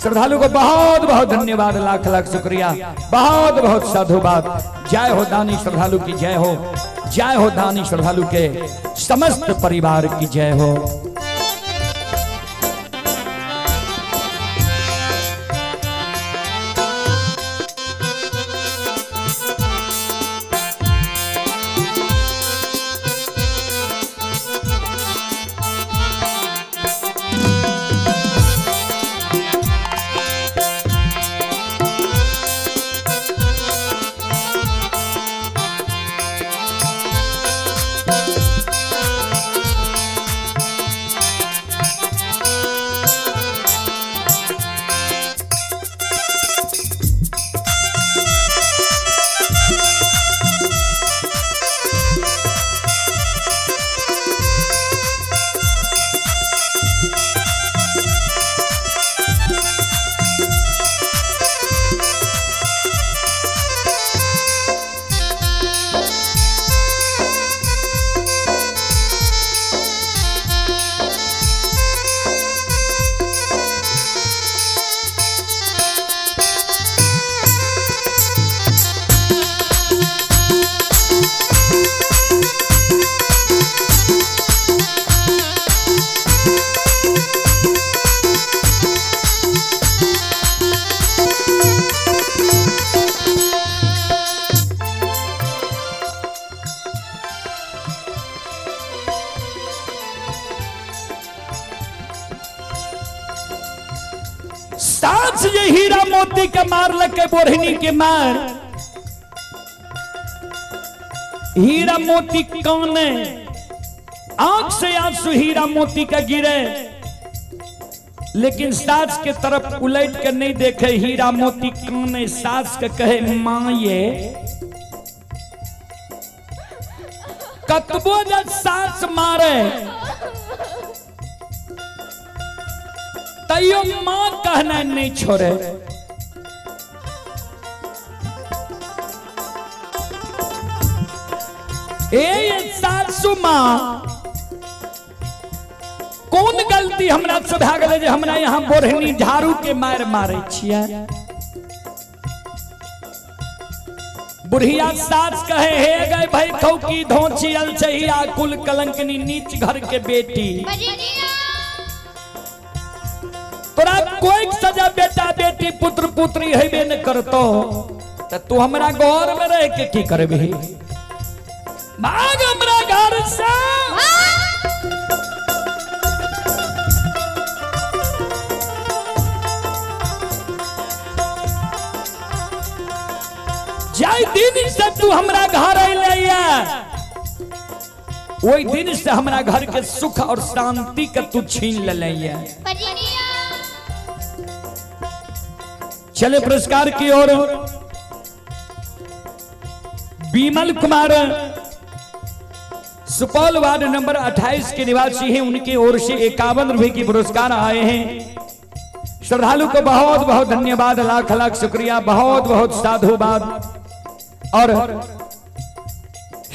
श्रद्धालु को बहुत बहुत धन्यवाद, लाख लाख शुक्रिया, बहुत बहुत साधुवाद। जय हो दानी श्रद्धालु की जय हो, जय हो दानी श्रद्धालु के समस्त परिवार की जय हो। सास जे हीरा मोती के मारलकै बोढ़नी के मार, हीरा मोती काने, आंख से आंसू हीरा मोती का गिरे, लेकिन सास के तरफ उलट के नहीं देखे। हीरा मोती काने, सास के कहे माँ ये कतबो जब सास मारे तैयो माँ कहना नहीं छोड़े। ए सासू माँ कोन गलती हमरा से भए गेलै जे हमरा यहाँ बोढ़नी झाड़ू के मार मारे छियै? बुढ़िया सास कहे हे गए भाई खौकी धोची अलचहिया कुल कलंकनी नीच घर के बेटी, तोरा कोई सजा बेटा बेटी पुत्र पुत्री हेबे न करतो त तू हमरा घर में रह के की करबही? भाग हमरा घर से। जाय दिन से तू हमरा घर अइले ओहि दिन से हमरा घर के सुख और शांति के तू छीन लेले। चले पुरस्कार की ओर। बीमल कुमार सुपौल वार्ड नंबर 28 के निवासी हैं, उनकी ओर से 51 रुपए की पुरस्कार आए हैं। श्रद्धालु को बहुत बहुत धन्यवाद, लाख लाख शुक्रिया, बहुत बहुत साधुवाद। और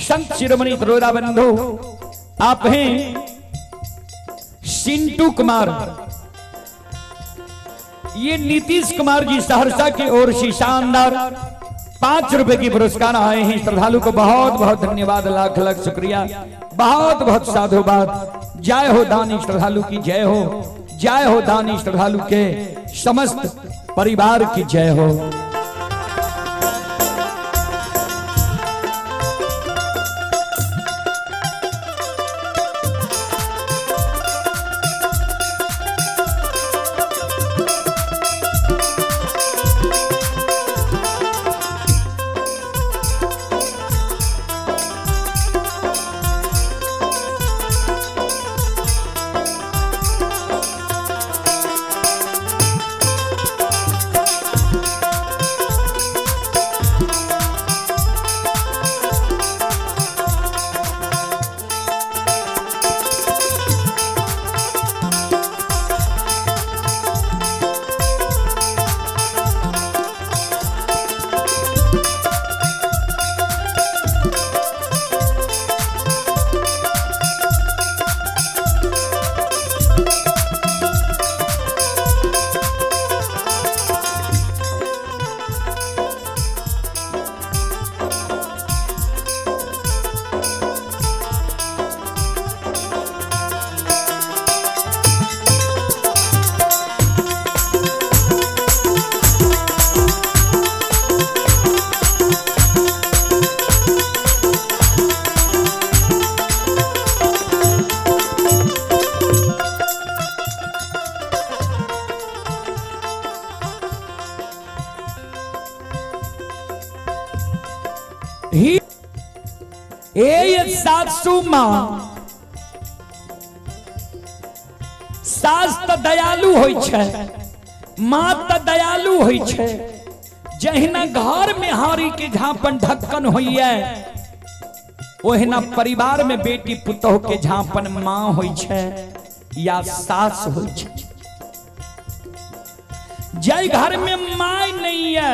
संत शिरोमणि त्रोरा बंधु आप हैं सिंटू कुमार, ये नीतीश कुमार जी सहरसा की ओर से शानदार 5 रुपए की पुरस्कार आए हैं। श्रद्धालु को बहुत बहुत धन्यवाद, लाख लाख शुक्रिया, बहुत बहुत साधुवाद। जय हो दानी श्रद्धालु की जय हो, जय हो दानी श्रद्धालु के समस्त परिवार की जय हो। ही ए सासू माँ, सास त दयालु होइ छै, माँ त दयालु होइ छै। जहिना घर में हारी के झांपन ढक्कन होइए ओहिना परिवार में बेटी पुतोह के झांपन माँ होइ छै या सास होइ छै। जय घर में माय नहीं है,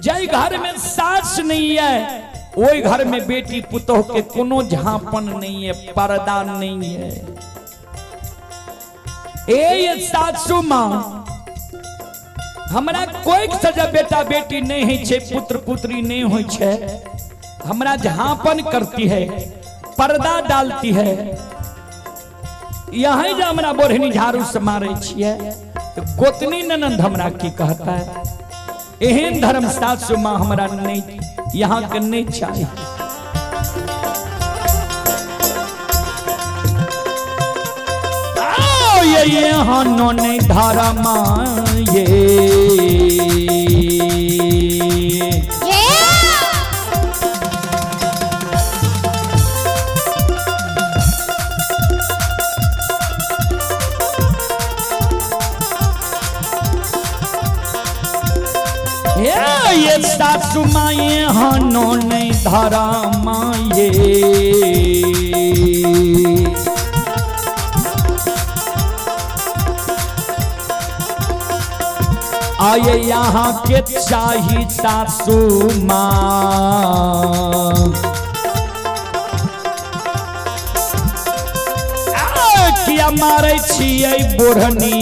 जय घर में सास नहीं है, ओहि घर में बेटी पुतोह के कोनो झांपन नहीं है, पर्दा नहीं है। ए सासू माँ, हमरा कोई सजा बेटा बेटी नहीं है छे, पुत्र पुत्री नहीं हो छे, हमरा झांपन करती है, पर्दा डालती है। यहीं जे हमरा बोढ़नी झाड़ू से मारे छिए तो गोतनी ननंद हमरा की कहता है? एहन धर्म सासू माँ हमरा नहीं, यहाँ के नहीं चाहिए। आओ ये माये हनो नहीं धारा माये। ये सासु माये हनो नहीं धारा माये। आये यहाँ के चाही सासू माँ, किया मारे छियै बुढ़नी।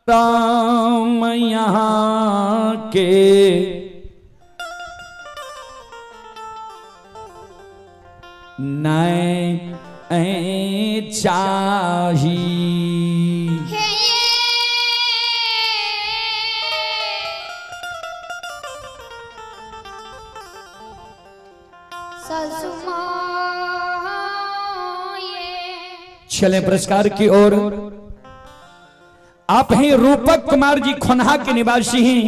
राम यहाँ के नए चाही। चले पुरस्कार की ओर। आप हैं रूपक कुमार जी खोनहा के निवासी हैं।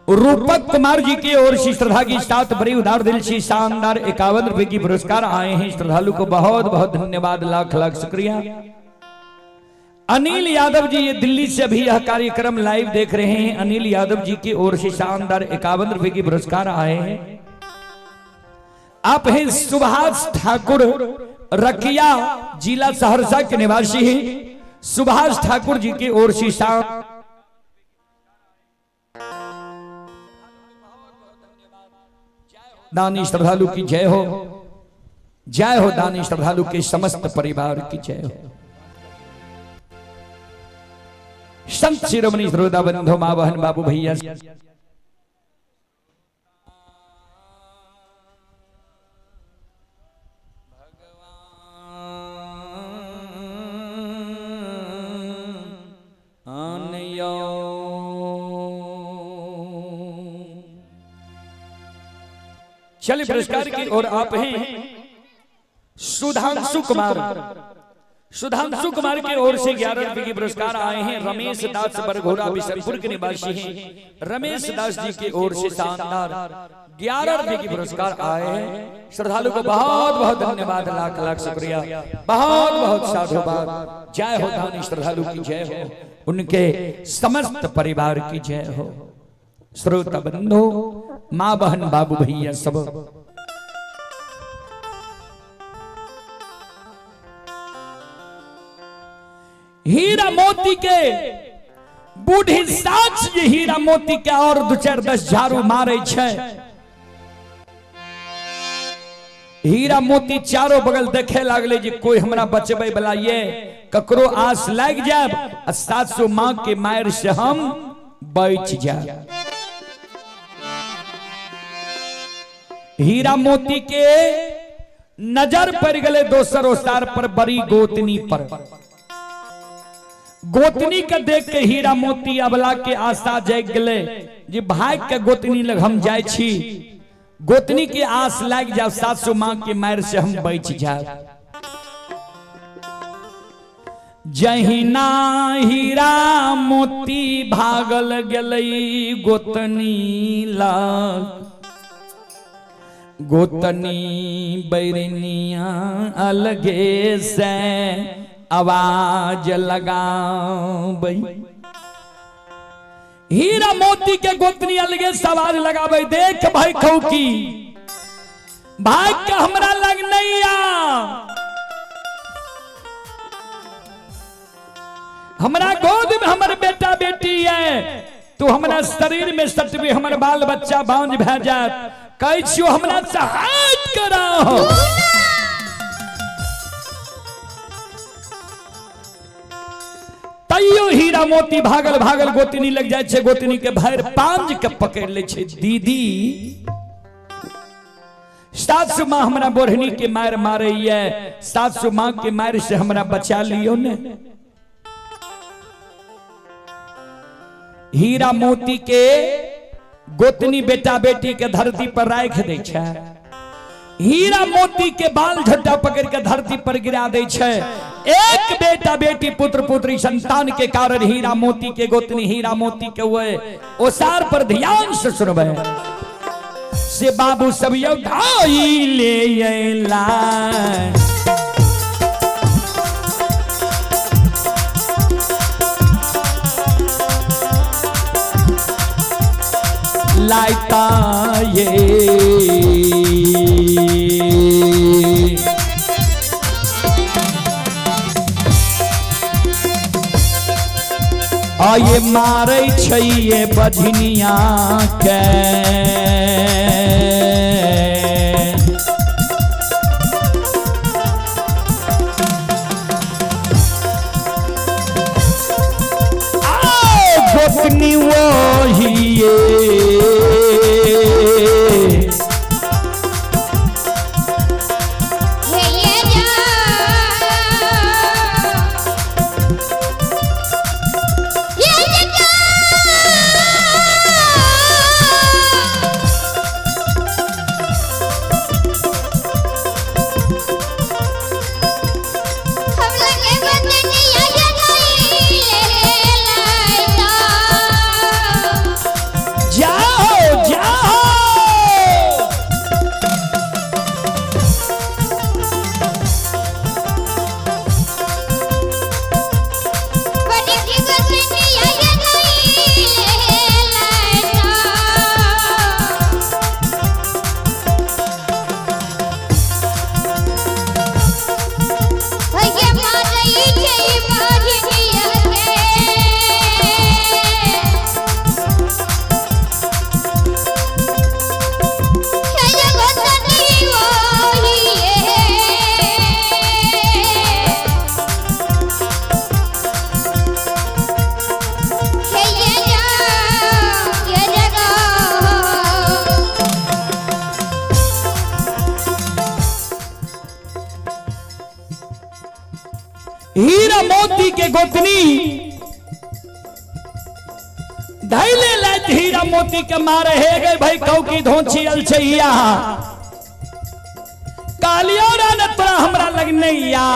रूपक कुमार जी की ओर से श्रद्धा की साथ बड़ी उदार दिल से शानदार 51 रुपए की पुरस्कार आए हैं। श्रद्धालु को बहुत बहुत धन्यवाद, लाख लाख शुक्रिया। अनिल यादव जी ये दिल्ली से अभी यह कार्यक्रम लाइव देख रहे हैं। अनिल यादव जी की ओर से शानदार 51 रुपए की पुरस्कार आए हैं। आप हैं सुभाष ठाकुर रकिया जिला सहरसा के निवासी हैं। सुभाष ठाकुर जी की ओर से दानी श्रद्धालु की जय हो, जय हो दानी श्रद्धालु के समस्त परिवार की जय हो। संत शिरोमणि श्रोता बंधु माँ बहन बाबू भैया चलिए पुरस्कार की ओर आप हैं सुधांशु कुमार। सुधांशु कुमार की ओर से 11 रुपए के पुरस्कार आए हैं। रमेश दास बरघोरा बिशनपुर के निवासी हैं। रमेश दास जी की ओर से शानदार 11 रुपए के पुरस्कार आए हैं। श्रद्धालु को बहुत बहुत धन्यवाद, लाख लाख शुक्रिया, बहुत बहुत साधुवाद। जय हो दानी श्रद्धालु की जय हो, उनके समस्त परिवार की जय हो। श्रोता बंधु माँ बहन बाबू भैया सब हीरा मोती के बूढ़ी साच ये हीरा मोती के और दो चार 10 झाड़ू मारे छे। हीरा मोती चारों बगल देखे लागले जे कोई हमरा बचबे वाला ये ककरो आस लाग जाए आ सासू मां के मार से हम बच जाए। हीरा मोती के नजर पड़ गए दोसर ओसार पर, बड़ी गोतनी पर। गोतनी के देख के हीरा मोती अबला के आशा जाग गए जे भाग के गोतनी लग हम जाय छी, गोतनी के आस लाग जाओ, सासू माँ के मार से हम बच जाए। जहिना हीरा मोती भागल गेलै गोतनी लग, गोतनी बैरनिया अलगे से आवाज लगाबै। हीरा मोती के गोतनी अलगे से आवाज लगाबै, देख भाई खौकी भाग के हमरा लग नहीं आ, हमरा गोद में हमर बेटा बेटी है, तू हमरा शरीर में सटबी हमर बाल बच्चा बांझ भए जात, कहै छियो हमरा से हाथ कराओ। तैयो हीरा मोती भागल भागल गोतनी लग जाय छै, गोतनी के भरि पांज के पकड़ लै छै, दीदी सासु माँ हमरा बोढ़नी के मार मारैया, सासु माँ के मार से हमरा बचा लियो ने। हीरा मोती के गोतनी बेटा बेटी के धरती पर राख दै छै, हीरा मोती के बाल झट्टा पकड़ के धरती पर गिरा दै छै। एक बेटा बेटी पुत्र पुत्री संतान के कारण हीरा मोती के गोतनी हीरा मोती के हुए ओसार पर ध्यान से सुनबै से बाबू सब यौ धाई ले अयला। लाइता ये आये मारै छै ये बझनिया के, गोतनी वही ये जाओ जाओ। हीरा मोती के गोतनी धैले लाइत हीरा मोती के मारे हे गए भाई कौ की धोची अल छैया कालियो रा न तोरा हमरा लग नहीं आ,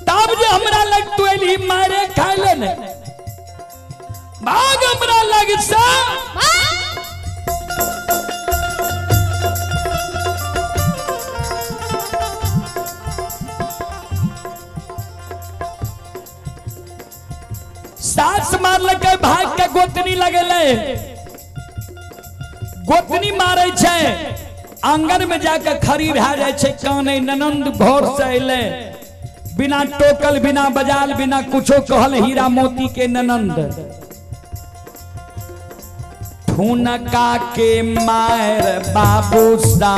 तब जे हमरा लग तू एली मारे खाइले ने भाग हमरा लग सा। सास मारलकै भाग के गोतनी लगेलै, गोतनी मारै छै आंगन में जाके खड़ी भए जाइ छै, कानै ननंद घर से अयलै बिना टोकल बिना बजाल बिना कुछो कहल हीरा मोती के ननंद ठुनका के मार बाबू सा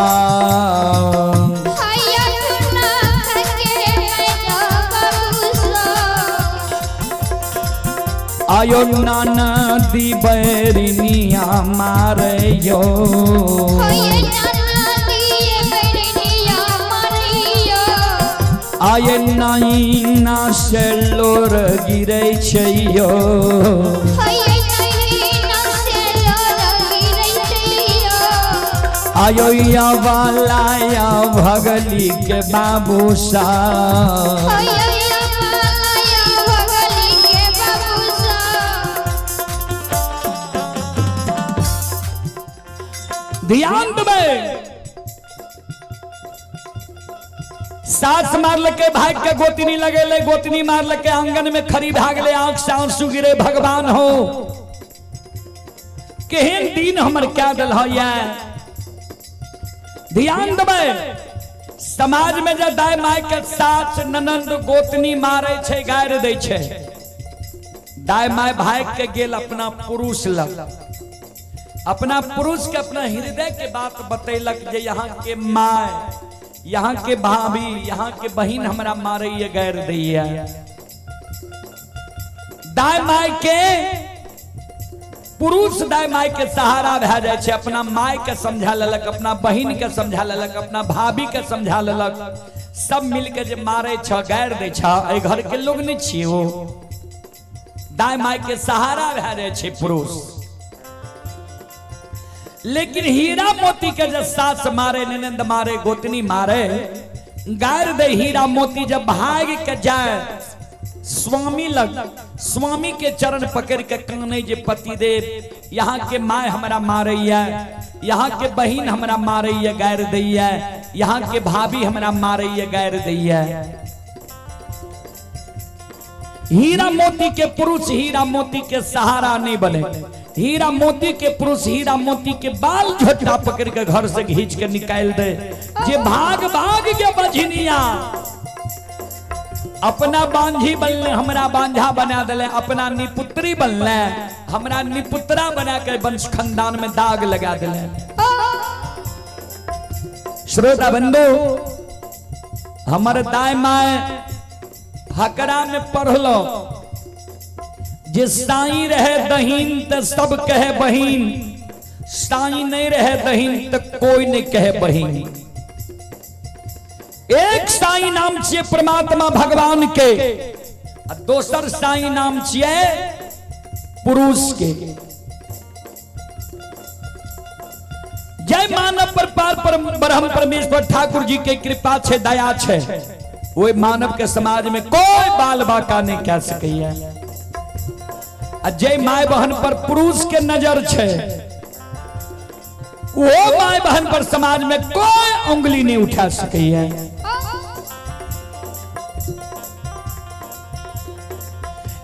आयो नाना दी बैरनिया मारयो। होये नाना दिए बैरनिया मारैयो। आये नाई ना से लोर गिरै छै यो। होये नैना से लोर गिरै छैयो। आयो या वाला या भगली के बाबू सा। होये अबलाया भगली के बाबू सा। ध्यान देबै, सास मारलके भाग के गोतनी लगेले, गोतनी मारलके आंगन में खड़ी भागले, आंख से आंसू गिरे, भगवान हो केहन दिन हमर क्या दल है। ध्यान देबै, समाज में जब दाय my के सास ननंद गोतनी मारे छै, गारि दै छै, दाय my भाग के गेल अपना पुरुष लग, अपना पुरुष के अपना हृदय के बात बतैलक जे यहाँ के my, यहाँ के भाभी, यहाँ के बहिन हमरा मारैया गैर दैया। दाय my के पुरुष दाय my के सहारा भए जाइ छै, अपना my के समझा लेलक, अपना बहिन के समझा लेलक, अपना भाभी के समझा लेलक, सब मिल के जे मारे छ गैर दै छ, एहि घर के लोग नहीं छियै ओ। दाय my के सहारा भए जाइ छै पुरुष। लेकिन हीरा मोती के जब सास मारे, ननंद मारे, गोतनी मारे, गार दे, हीरा मोती जब भाग के जाए स्वामी लग, स्वामी के चरण पकड़ के काने जे पति देव यहाँ के my हमरा मारैया, यहाँ के बहिन हमरा मारैया गार दैया, यहाँ के भाभी हमरा मारैया गार दैया। हीरा मोती के पुरुष हीरा मोती के सहारा नहीं बने, हीरा मोती के पुरुष हीरा मोती के बाल झोटा पकड़ के घर से घींच के निकाल दे, जे भाग भाग के बझनिया अपना बांझी बनले हमरा बांझा बना दिले, अपना निपुत्री बनले हमरा निपुत्रा बना के वंश खानदान में दाग लगा दिले। श्रोता बंधु, हमर दाय my फकरा में पढ़लो जे साई रहे दहीन त सब कहे बहिन, साई नहीं रहे दहीन त कोई नहीं कहे बहिन। एक साई नाम छिए परमात्मा भगवान के, आ दोसर साई नाम छिए पुरुष के। जय मानव पर पार पर ब्रह्म परमेश्वर ठाकुर जी के कृपा छे, दया छे, ओहि मानव के समाज में कोई बाल बाका नहीं कह सकैया। आ जय my बहन पर पुरुष के नजर छे, वो my बहन पर समाज में कोई उंगली नहीं उठा सकैया।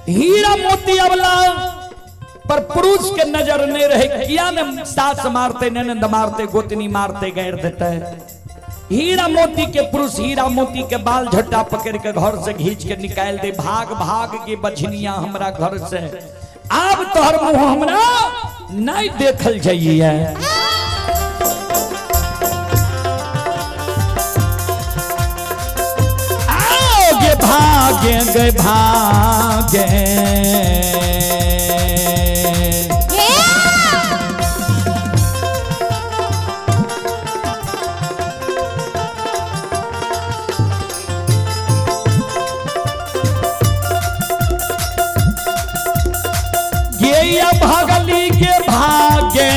हीरा मोती अवला पर पुरुष के नजर नहीं रहे, किया ने सास मारते, ननंद मारते, गोतनी मारते, गैर देते। हीरा मोती के पुरुष हीरा मोती के बाल झट्टा पकड़ के घर से घींच के निकाल दे, भाग भाग के बझनिया हमरा घर से, आब तोहर मुंह हमरा नहीं देखल जाइए। आओगे भागे गए भागे ये भगली के भागे,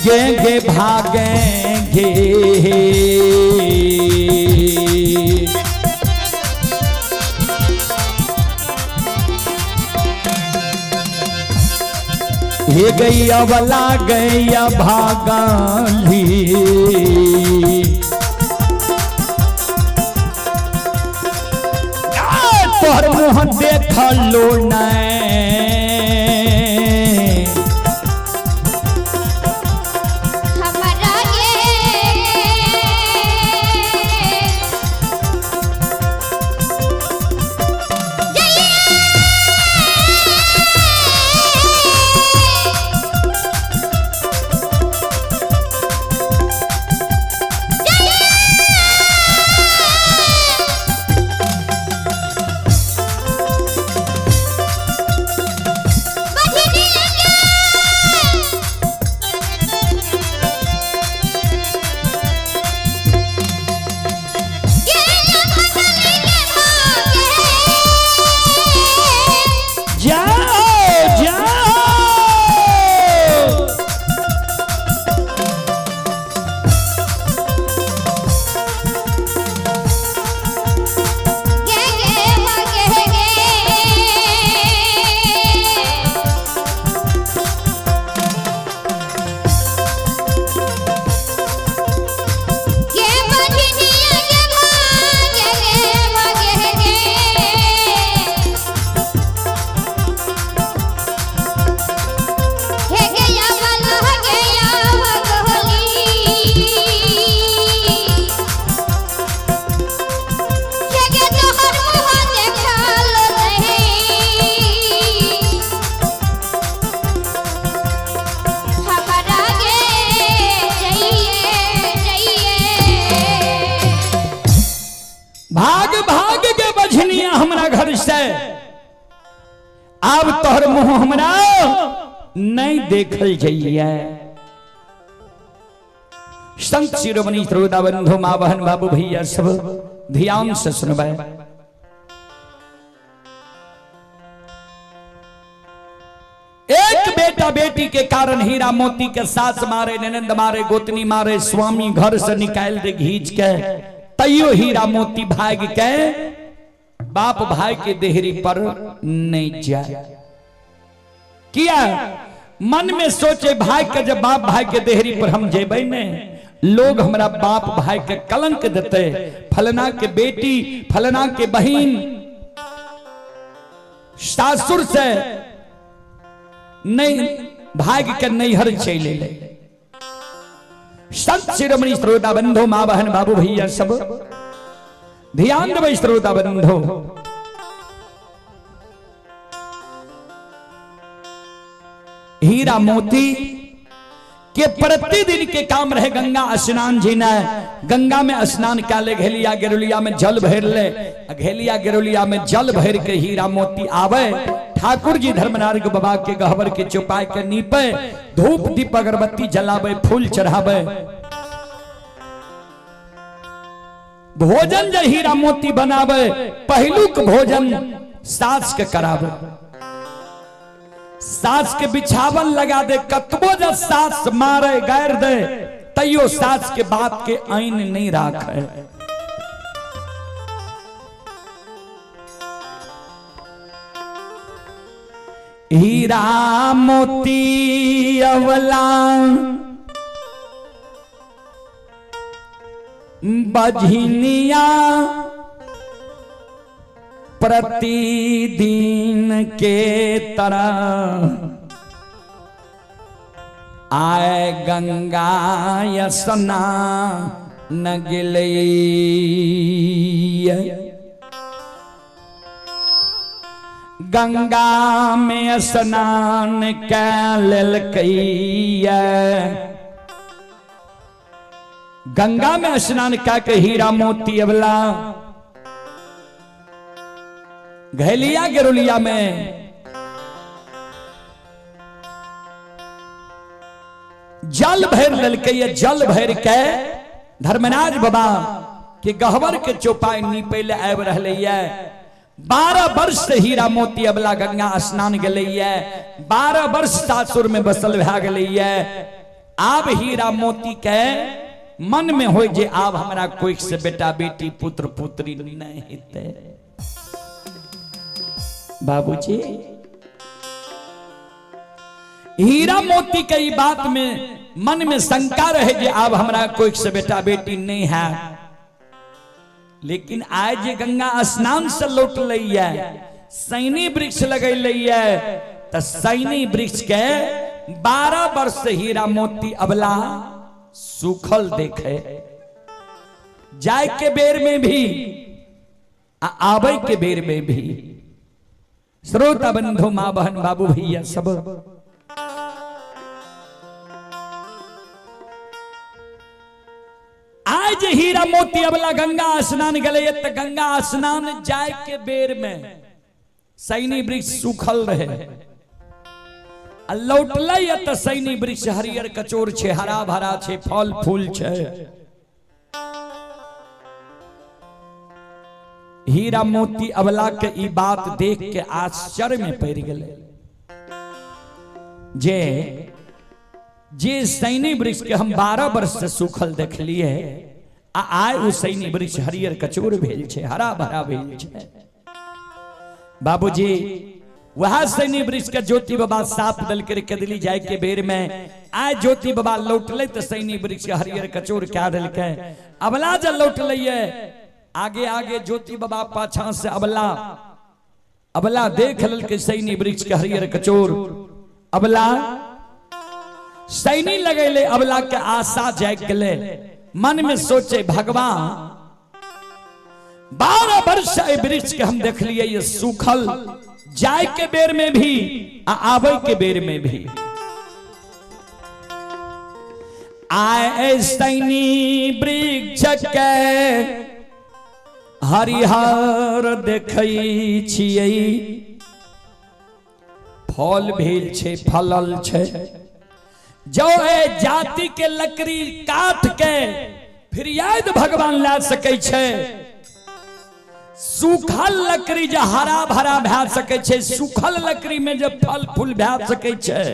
गे गे भागे गे। हे गैया वाला गैया भागाली, तोहर मुँह देखलो नहीं, हमरा गे जय। से आब तोहर मुंह हमरा नहीं देखल जाइए। संत शिरोमणि श्रोता बंधु माँ बहन बाबू भैया सब ध्यान से सुनबै। एक बेटा बेटी के कारण हीरा मोती के सास मारे, ननंद मारे, गोतनी मारे, स्वामी घर से निकाल दे घींच के, तैयो हीरा मोती भाग के बाप भाई के देहरी पर नहीं जाए। किया मन में सोचे भाई के जब बाप भाई के देहरी पर हम जेबै ने, लोग हमरा बाप भाई के कलंक देते, फलना के बेटी फलना के बहिन सासुर से नहीं भाग के नैहर चले ले। संत शिरोमणि श्रोता बंधु माँ बहन बाबू भैया सब ध्यान देबै श्रोता बंधु। हीरा मोती के प्रतिदिन के काम रहे गंगा स्नान जीना। गंगा में स्नान क्या ले घेलिया गेरुलिया में जल भर ले, घेलिया गेरुलिया में जल भर के हीरा मोती आवे, ठाकुर जी धर्मनारायण बाबा के गहबर के चौपाई के नीपे, धूप दीप अगरबत्ती जलावे, फूल चढ़ावे, भोजन जे हीरा मोती बनावे, पहलुक भोजन सास के करावे, सास के बिछावन लगा दे, कतबो जब सास मारे गैर दे तैयो सास के बात के ऐन नहीं राखे। हीरा मोती अवला बझनिया प्रतिदिन के तरह आए गंगा यसना न गेलै। गंगा में स्नान कै लेलकैया, गंगा में स्नान कै के हीरा मोती अवला घैलिया गेरुलिया में जल भर लेलकैया। जल भर के धर्मराज बाबा के गहबर के चौपाई नीपे ले आबि रहलैया। 12 वर्ष से हीरा मोती अबला गंगा स्नान गेलैया, 12 वर्ष सासुर में बसल भए गेलैया। आब हीरा मोती के मन में हो जे आब हमरा कोई से बेटा बेटी पुत्र पुत्री नहीं हेतै। बाबूजी हीरा मोती के ई बात में मन में शंका रहे जे आब हमरा कोई से बेटा बेटी नहीं है, लेकिन आय जे गंगा स्नान से लौट लैया, सैनी वृक्ष लगैलैया, त सैनी वृक्ष के 12 वर्ष से हीरा मोती अबला सूखल देखे, जाय के बेर में भी आ आवे के बेर में भी। श्रोता बंधु माँ बहन बाबू भैया सब आज हीरा मोती अबला गंगा स्नान गले त गंगा स्नान जाय के बेर में सैनी वृक्ष सूखल रहे, आ लौटलै त सैनी वृक्ष हरियर कचोर छे, हरा भरा छे, फल फूल छे। हीरा मोती अबला के ई बात देख के आश्चर्य में पड़ गेलै जे जे सैनी वृक्ष के हम 12 वर्ष से सूखल देखलिए, आ आय उ सैनी वृक्ष हरियर कचोर भेल छे, हरा भरा भेल छे। बाबूजी वह सैनी वृक्ष के ज्योति बाबा साप दल के कदली जाय के बेर में आय ज्योति बाबा लौटले त सैनी वृक्ष के हरियर कचोर क्या देलकै। अबला जब लौटलै आगे आगे ज्योति बाबा पाछा से अबला अबला देख ललकै सैनी वृक्ष के हरियर कचोर। अबला सैनी लगैले, अबला के आशा जाग गेलै, मन में सोचे भगवान 12 वर्ष एहि वृक्ष के हम देखलिए ये सूखल, जाय के बेर में भी आ आवे के बेर में भी। आए सैनी वृक्ष के हरिहर देखै छियै, फल भेल छै, फलल छै। जो ए जाति के लकड़ी काट के फिर याद भगवान ला सकै छै। सूखल लकड़ी जे हरा भरा भए सकै छै, सूखल लकड़ी में जे फल फूल भए सकै छै,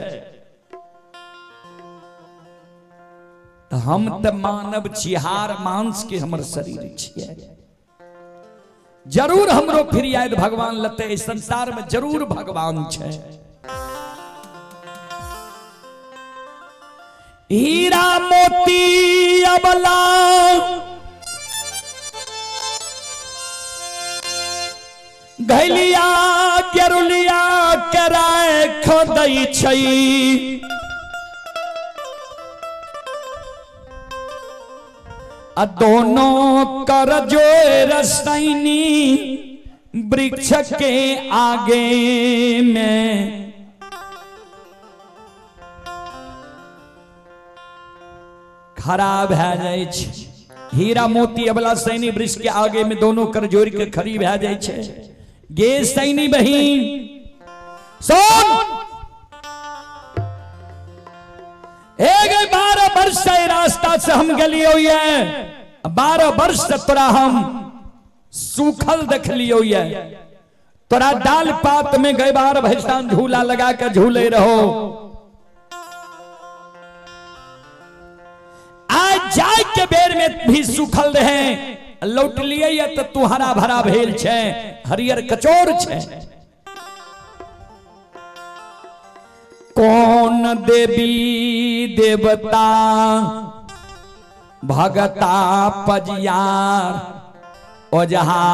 तऽ हम तऽ मानव छी, हार मांस के हमर शरीर छियै। जरूर हमरो फिर याद भगवान लते। एहि संसार में जरूर भगवान छै। हीरा मोती अबला घैलिया गेरुलिया कराय खोदै छै, आ दोनों कर जोर सैनी वृक्ष के आगे में खड़ा भए जाइ छै। हीरा मोती अबला सैनी वृक्ष के आगे में दोनों कर जोड़ के खड़ी भए जाइ छै। गे सैनी बहिन सुन, एक 12 वर्ष से रास्ता से हम गेलियो ये, 12 वर्ष से तोरा हम सूखल देखलियो ये। तोरा डाल पात में गए बार भैसान झूला लगा के झूले रहो। आज जाय के बेर में भी सूखल रहे, लौट लिए ये तो तू हरा भरा भेल छे, हरियर कचोर छे। कौन देवी देवता भगता पजियार ओजहा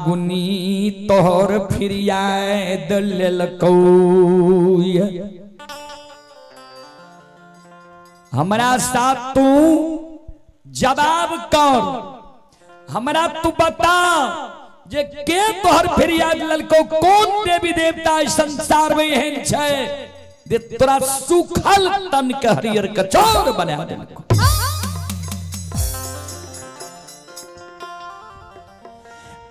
गुनी तोहर फिरियाद लेलकौ। हमरा साथ तू जवाब कर, हमरा तू बता जे के तोहर फिरियाद लेलकौ, कौन देवी देवता इस संसार में एहन छै जे तोरा सूखल तन के हरियर कचौर बना देलकौ।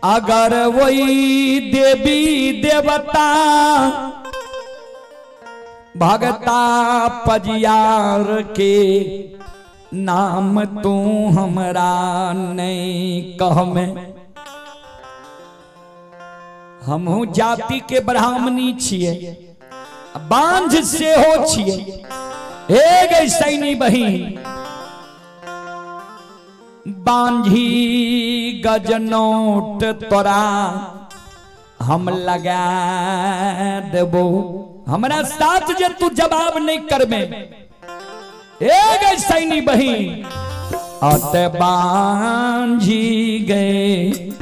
अगर वही देवी देवता भगता पजियार के नाम तू हमरा नहीं कहमे, हमहू जाति के ब्राह्मणी छियै, बांझ सेहो छियै। हे गई सैनी बहिन, बांझी गजनोट तोरा हम लगा देबो, हमरा साथ जे तू जवाब नहीं करबे। हे गई सैनी बहिन, अत बांझी गए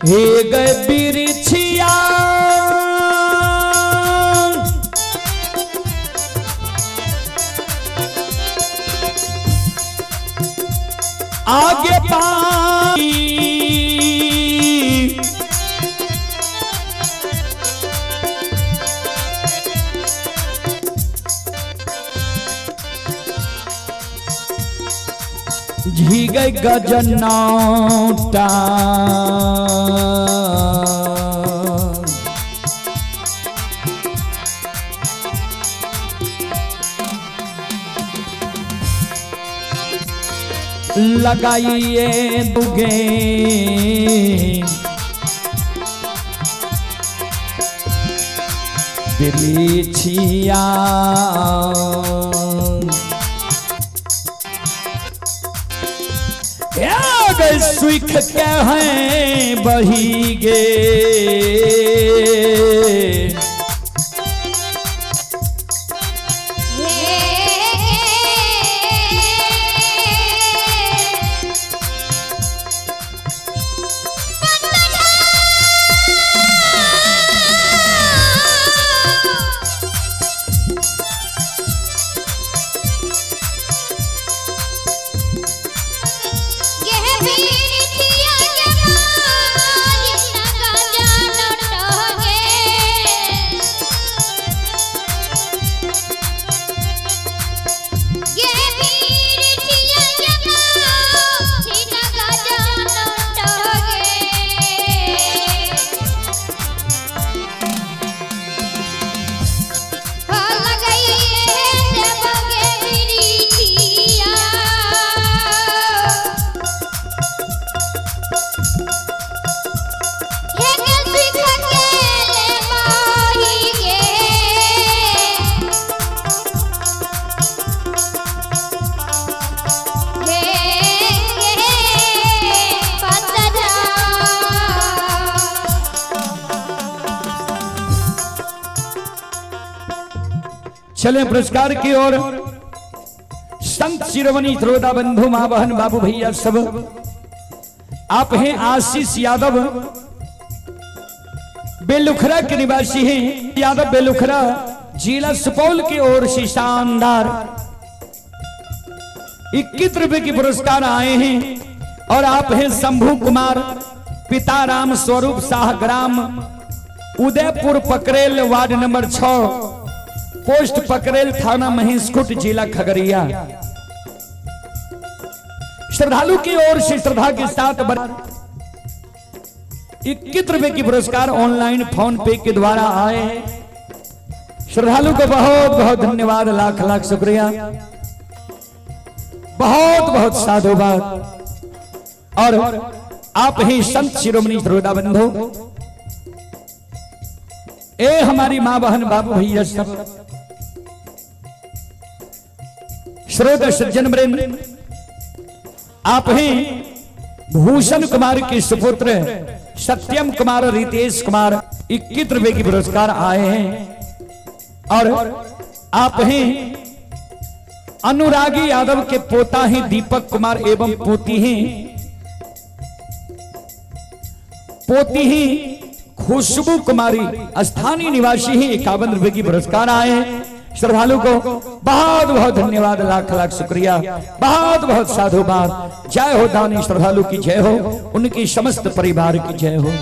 हे गए बिरछिया आगे पाई झी गई गजनौटा लगाइए दुगे बिरिछिया। गए सुख के हैं बही गे। चले पुरस्कार की ओर। संत शिरोमणि श्रोता बंधु माँ बहन बाबू भैया सब, आप हैं आशीष यादव बेलुखरा के निवासी हैं। यादव बेलुखरा जिला सुपौल की ओर से शानदार 21 रुपए की पुरस्कार आए हैं। और आप हैं शंभू कुमार पिता राम स्वरूप शाह ग्राम उदयपुर पकरेल वार्ड नंबर 6 पोस्ट पकरेल थाना महेशखुट जिला खगड़िया। श्रद्धालु की ओर से श्रद्धा के साथ 21 रुपए की पुरस्कार ऑनलाइन फोन पे के द्वारा आए हैं। श्रद्धालु को बहुत बहुत धन्यवाद, लाख लाख शुक्रिया, बहुत बहुत साधुवाद। और आप ही संत शिरोमणि श्रोता बंधु, ए हमारी मां बहन बाबू भैया सब श्रोता सज्जन वृंद, आप ही भूषण कुमार के सुपुत्र सत्यम कुमार रितेश कुमार 21 रुपए की पुरस्कार आए हैं। और आप ही अनुरागी यादव के पोता हैं दीपक कुमार एवं पोती हैं खुशबू कुमारी स्थानीय निवासी ही 51 रुपए की पुरस्कार आए हैं। श्रद्धालु को बहुत बहुत धन्यवाद, लाख लाख शुक्रिया, बहुत बहुत साधुवाद। जय हो दानी श्रद्धालु की जय हो, उनकी समस्त परिवार की जय हो।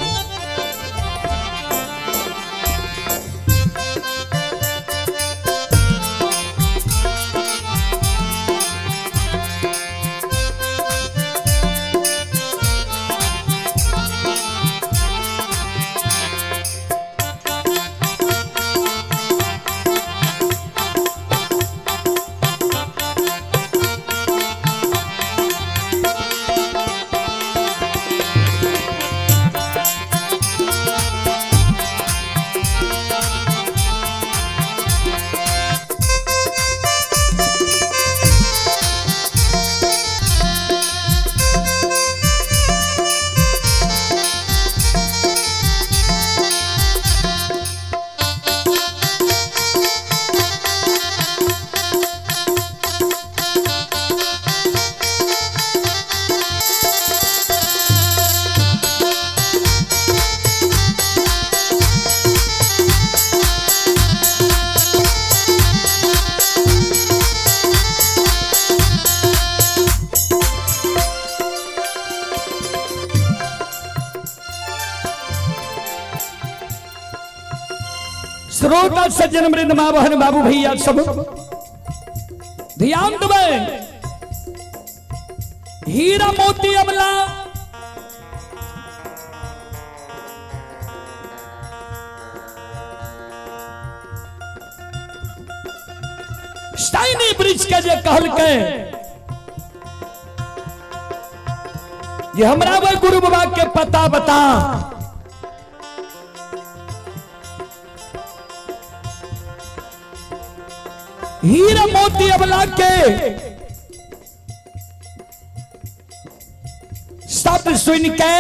श्रोता सज्जन वृंद मां बहन बाबू भैया सब ध्यान देबै। हीरा मोती अमला स्टाइनी ब्रिज के जे कहलकै ये हमरा वह गुरु बाबा के पता बता। हीरा मोती अबला के शब्द सुन के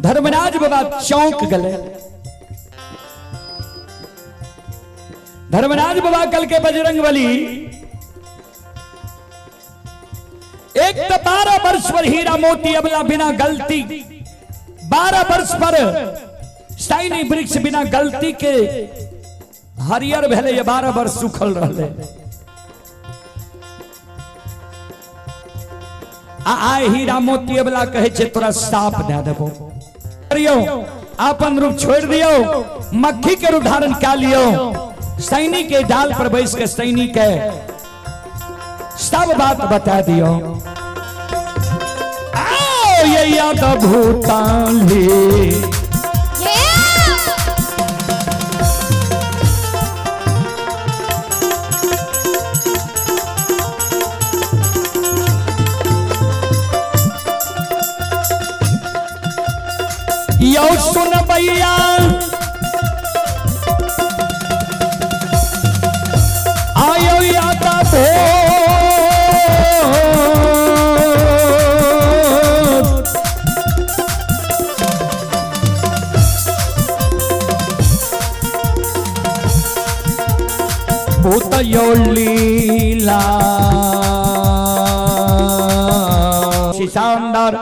धर्मराज बाबा चौंक गए। धर्मराज बाबा कल के बजरंग बली एक तो 12 वर्ष पर हीरा मोती अबला बिना गलती, 12 वर्ष पर सैनी वृक्ष बिना गलती के हरियर भेले, ये 12 वर्ष सुखल रहले। आ आए हीरा मोती अबला कहे छे तोरा साप दे देबो। करियो अपन रूप छोड़ दियो, मक्खी के रूप धारण कर लियो, सैनी के डाल पर बैस के सैनी के सब बात बता दियो। आओ ये यादव भूताली यो सुन भैया आयो यादव भूत। भूत यो लीला शानदार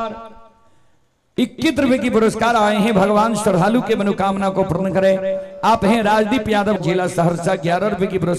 21 रुपए की पुरस्कार आए हैं। भगवान श्रद्धालु के मनोकामना को पूर्ण करे। आप हैं राजदीप यादव, जिला सहरसा, 11 रुपए की पुरस्कार।